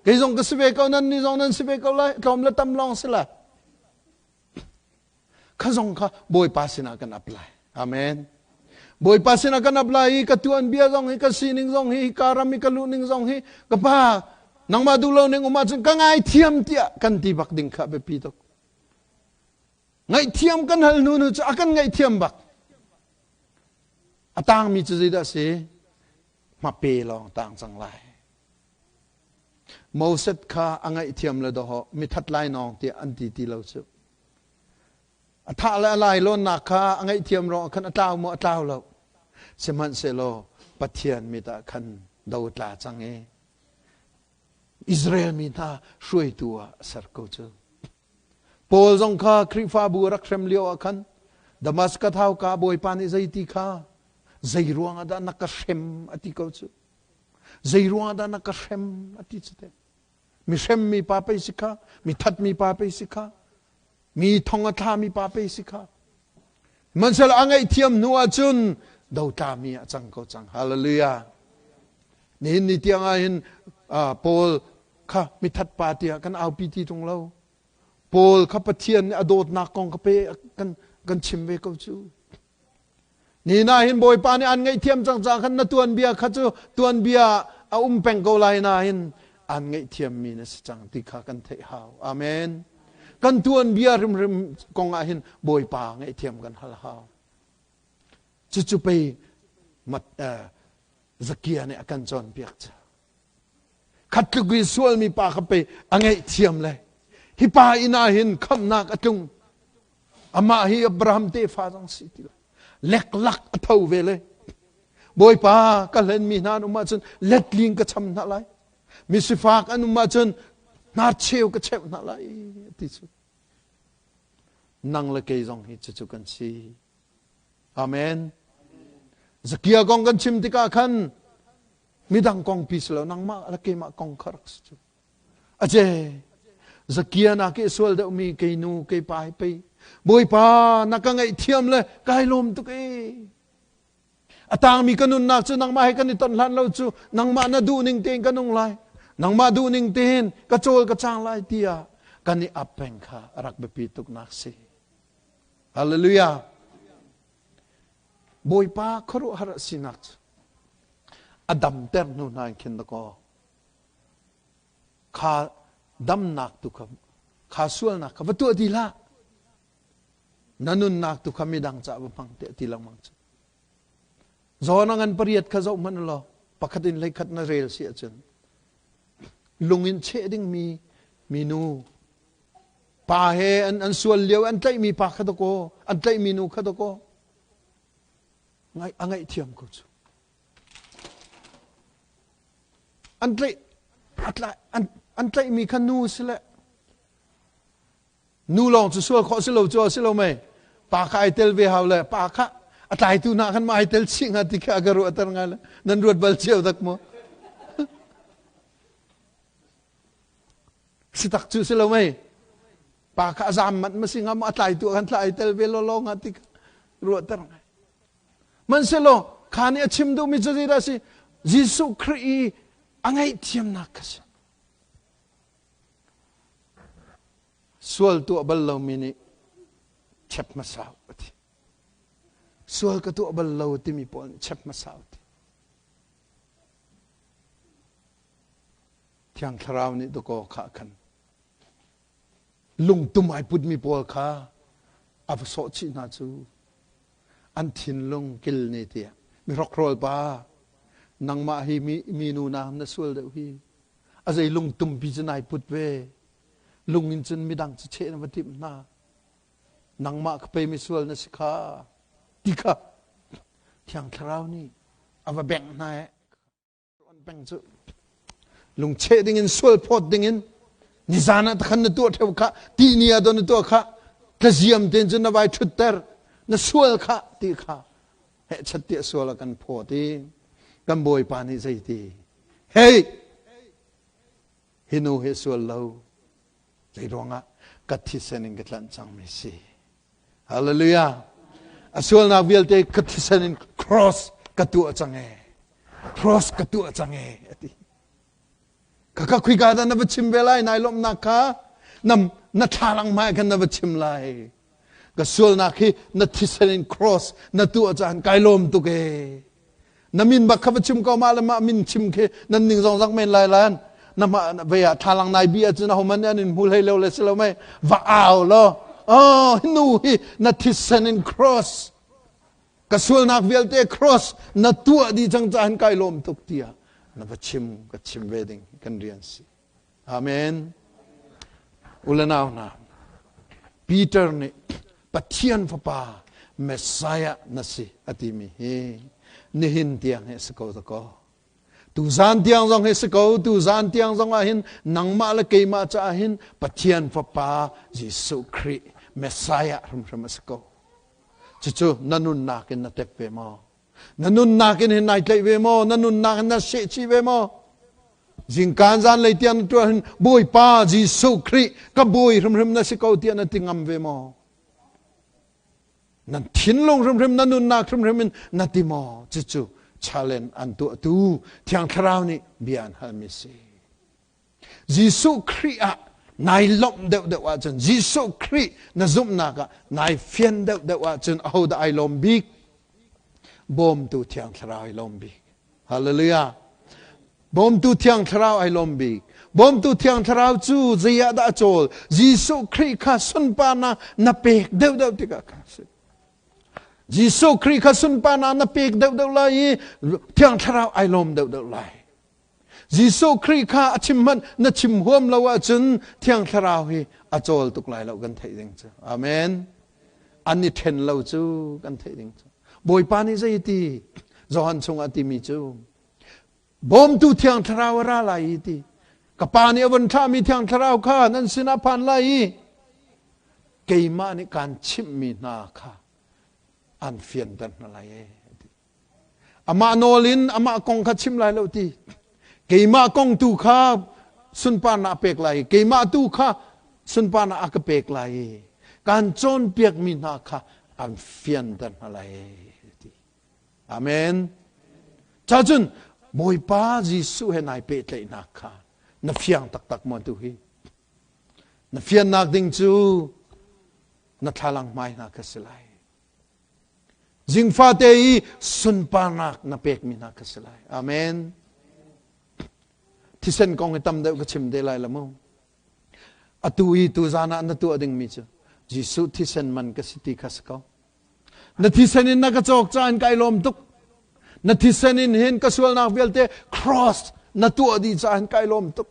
Kei zong ka si ve ko, nan ni zong nan si ve ko lai. Tlawm le tam lawng si lai. Kha zong kha Bawipa sinah kan ap lai. Amen. Bawipa sinah kan ap lai i ka tuan bia zong hi ka sining zong hi ka ram i ka luh ning zong hi ka pa nangmah duh lo ning um ahcun ka ngaithiam tiah kan ti bak ding kha biapi tuk. Ngaihthiam kan hal hnu nu cu a kan ngaihthiam bak. A tangmi cu zeidah si? Hmape lawng tang cang lai. Moses kha a ngaihthiam le dawhawh mithat lai nawng tiah an ti ti lo cu. A thah le a lai lawnnak kha a ngaihthiam ruangah khan a tlau maw a tlau lo. Sihmanhsehlaw Pathian mit ah khan do tla cang i Israel mi hna hruaitu ah a ser ko cu. Paul zong kha Khrihfabu a rak hrem lio ah khan Damascus hauka Bawipa nih zeiti kha zei ruangah dah na ka hrem a ti ko cu. Zei ruangah dah na ka hrem a ti cu te. Mi hremmi pa pei si kha, mi thatmi pa pei si kha, mi thong a thlami pa pei si kha. Hmanhsehlaw a ngaihthiam hnu ahcun dotlami ah cang ko cang. Hallelujah. Nihin ni tiang ah hin Paul kha mithat pa tiah kan aupi ti tung lo. Paul kha Pathian nih a dawtnak kong ka pe kan kan chim ve ko cu. Ni na hin Bawipa nih an ngaihthiam cang caah khan na tuanbia kha cu tuanbia a um peng ko lai nain an ngaihthiam mi na si cang ti kha kan theih hau. Amen. Kan tuanbia hrimhrim kong ah hin Bawipa ngaihthiam kan hal hau. Cucu pei mat, uh, Zakia nih a kan cawnpiak cu. Khat tluk i sualmi pa kha pei a ngaihthiam le hi pa inn ah hin khamhnak a tlung. Amah hi Abraham tefa zong si ti lo. Leklak a tho ve le. Bawipa ka hlenmi hna an um ahcun letling ka cham hna lai. Misifak an um ahcun hnarcheu ka cheuh hna lai ti cu. Nang le kei zong hi cucu kan si. Amen. Zakia kong kan chim tikah khan midang kong pi si lo nangmah le keimah kong kha rak si cu. Ace Zakia na ke sual deuh mi kei nu kei pa hi pei Bawipa na ka ngaihthiam le kai lawm tuk e. A tangmi ka nunnak cu nangmah he kan i ton hlan lo cu nangmah na duh ning tein ka nung lai. Nangmah duh ning tein ka cawl ka cang lai tiah kan i ap peng kha a rak biapi tuknak si. Hallelujah. Bawipa khuaruahhar a sinak cu a damter hnu hna in khin dakaw kha damnak tu kha kha sualnak kha va tuah ti hlah. Na nunnak tu kha midang caah va hmang tiah ti lengmang cu. Zawn a ngan pariat kha zoh hmanh law pakhat in hleikhat na rel si ahcun lung in cheh dingmi minu pa he an, an sual lio an tlaihmi pa kha dakaw an tlaihmi nu kha dakaw a ngaihthiam ko cu an tlaih an, an tlaihmi kha nu si le Nu lawng cu sual khawh si lo cu a si lo mei. Pa kha ai tel ve hau le pa kha a tlaitu hna khan ma ai tel chih hnga ti kha a ka ruahter ngai le nan ruat bal cio dak maw? Si tak cu si lo mei. Pa kha a zam manh ma si nga maw a tlaitu khan thla ai tel ve lo lo hnga ti kha ruahter ngai. Hmanhsehlaw kha nih a chim duhmi cu zeidah a si? Jesuh Khrih i a ngaihthiamnak kha si. Sual tuah bal lomi nih chep hmasa a ti. Sual ka tuah bal lo timi pawl nih chep hmasa a ti. Thiang Thlarau nih dakaw kha khan lungtum ai putmi pawl kha a va sawh chih hna cu an thinlung kil ne tiah mi hrokhrawl pa nangmah hi mi, mi nu na na sual deuh hi a zei lungtumpi cu nai put ve lung in cun midang cu cheh na va timh hna nangmah ka pe mi sual na si kha ti kha thiang thlarau nih a va bengh hna e an beng cu lungcheh ding in sual phawt ding in nizan ah khan na tuah theu kha ti ni ah don na tuah kha tlaziam ten cun na vai thutter na sual kha ti kha heh chat tiah sual a kan phawt i kan bawipa nih zeiti Hei! Hi nu hi sual lo. Zei ruangah ka thisen in ka tlanh cangmi si. Hallelujah. A sualnak vialte ka thisen in cross ka tuah cang e. Cross ka tuah cang e ati. Ka ka khuika dah na va chim ve lai nai lawmhnak kha na na thlalang hmai khan na va chim lai. Ka sualnak hi na thisen in cross na tuah caan kai lawm tuk e. Na min bak kha va chim ko mah le mah min chim khi nan ning zong zak men lai lan na ma ve ah thalang nai bi ahcun aho man an in hmu hlei lo le si lo mei va au lo oh nu hi na thisen in cross ka sualnak vialte cross na tuah di cang cahan kai lawm tuk tiah na va chim ka chim ve ding kan rian si Amen. Ulanau hna, Peter nih Pathian Fapa Messiah na si a timi hi nihin tiang hi a si ko dakaw. Tuzan tiang zong hi si ko, tuzan tiang zong ah hin nangmah le keimah caah hin Pathian Fapa Jesuh Khrih Messiah hrimhrim a si ko. Cucu na nunnak in na tep ve maw? Na nunnak in hin nai tlaih ve maw? Na nunnak in na sehchih ve maw? Zingkaan zan lei tiang na tuah hin Bawipa Jesuh Khrih ka bawi hrimhrim na si ko tiah na ti ngam ve maw? Nan thinlung hrimhrim na nunnak hrimhrim in na ti maw? Cucu challenge an tuahtu Thiang Thlarau nih bia an halmi si. Jesuh Khrih ah nai lawmh deuhdeuh ahcun Jesuh Khrih na zumhnak ah nai fian deuhdeuh ahcun ahodah ai lawm bik? Bawmtu Thiang Thlarau ai lawm bik. Hallelujah. Bawmtu Thiang Thlarau ai lawm bik. Bawmtu Thiang Thlarau cu zei ah dah a cawl? Jesuh Khrih kha sunparnak na pek deuhdeuh tikah kha si. Jesuh Khrih kha sunparnak na pek deuhdeuh lai i Thiang Thlarau ai lawm deuhdeuh lai. Jesuh Khrih kha a chim hmanh na chim huam lo ahcun Thiang Thlarau hi a cawl tuk lai lo kan theih ding cu. Amen. An i ṭhen lo cu kan theih ding cu. Bawipa nih zei ti Johan chungah timi cu bawmtu Thiang Thlarau a ra lai i ti. Ka pa nih a vun thlahmi Thiang Thlarau kha nan sinah phan lai i keimah nih kaan chimhmi hna kha an fianter hna lai e. Amah nawl in amah kong kha chim lai lo ti. Keimah kong tu kha sunparnak pek lai i keimah tu kha sunparnak a ka pek lai i kan cawnpiakmi hna kha an fianter hna lai ti. Amen. Cacun Bawipa Jesuh he nai pehtlaihnak kha na fiang taktak maw tu hi? Na fiannak ding cu na thlalang hmai hna kha si lai. Zingfate i sunparnak na pekmi hna ka si lai. Amen. Thisen kong hi tam deuh ka chim te lai la mu. Atu i tu zan ah na tuah dingmi cu Jesuh thisen man ka si ti kha si ko. Na thisen in na ka cawk caan kai lawm tuk. Na thisen in hin ka sualnak vialte cross na tuah dih caah kai lawm tuk.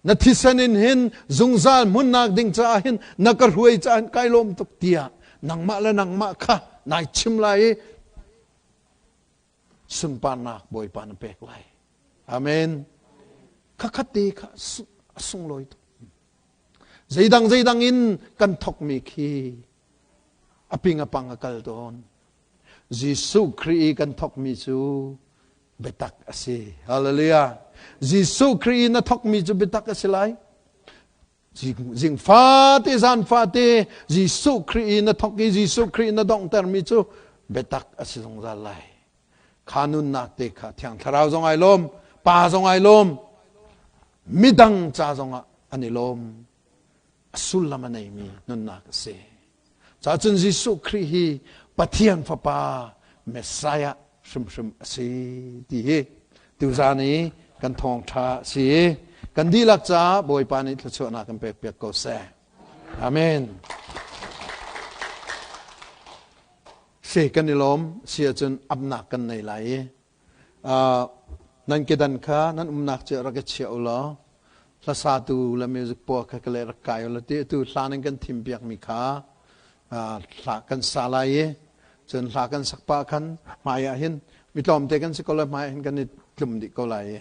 Na thisen in hin zungzal hmunnak ding caah hin na ka hruai caah kai lawm tuk tiah nangmah le nangmah kha nai chim lai i sunparnak Bawipa na pek lai. Amen. Khakhat te kha a sunglawi tuk. Zeidang zeidang in kan thokmi khi a ping a pang a kal tawn. Jesuh Khrih i kan thokmi cu biatak a si. Hallelujah. Jesuh Khrih in a thokmi cu biatak a si lai. Zing fate zan fate Jesuh Khrih in a thok i Jesuh Khrih in a donghtermi cu biatak a si zungzal lai. Kha nunnak te kha Thiang Thlarau zong ai lawm, Pa zong ai lawm, midang ca zongah an i lawm. A sullam a neimi nunnak a si. Cacun Jesuh Khrih hi Pathian Fapa Messiah hrimhrim a si ti hi tuzan i kan thawngṭha a si i kan dihlak caah Bawipa nih thluachuahnak kan pekpiak ko seh. Amen. Si kan i lawm si ahcun apnak kan nei lai i Nan kedan kha nan umnak cu rak i chiah u law hlasatu le music pawl kha ka le rak kai u law ti atu hla nan kan thim piakmi kha hla kan sa lai i cun hla kan sak pah khan hmai ah hin mi tlawmte kan si ko lai hmai ah hin kan i tlum dih ko lai i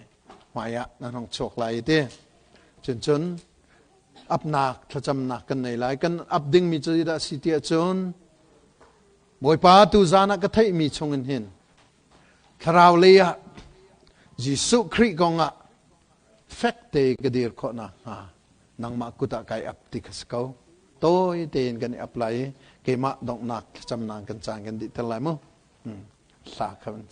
hmai ah nan hong chuak lai i ti cun cun apnak thlacamnak kan nei lai kan ap dingmi cu dah si ti ahcun Bawipa tu zan ah ka theihmi chungin hin Thlarau lei ah Jesuh Khrih kong ah fek te ka dir khawh nakhnga nangmah kut ah kai ap ti kha si ko. Tawi tein kan i ap lai i keimah donghnak thlacamnak kan caan kan dih ter lai mu. Hla kha van.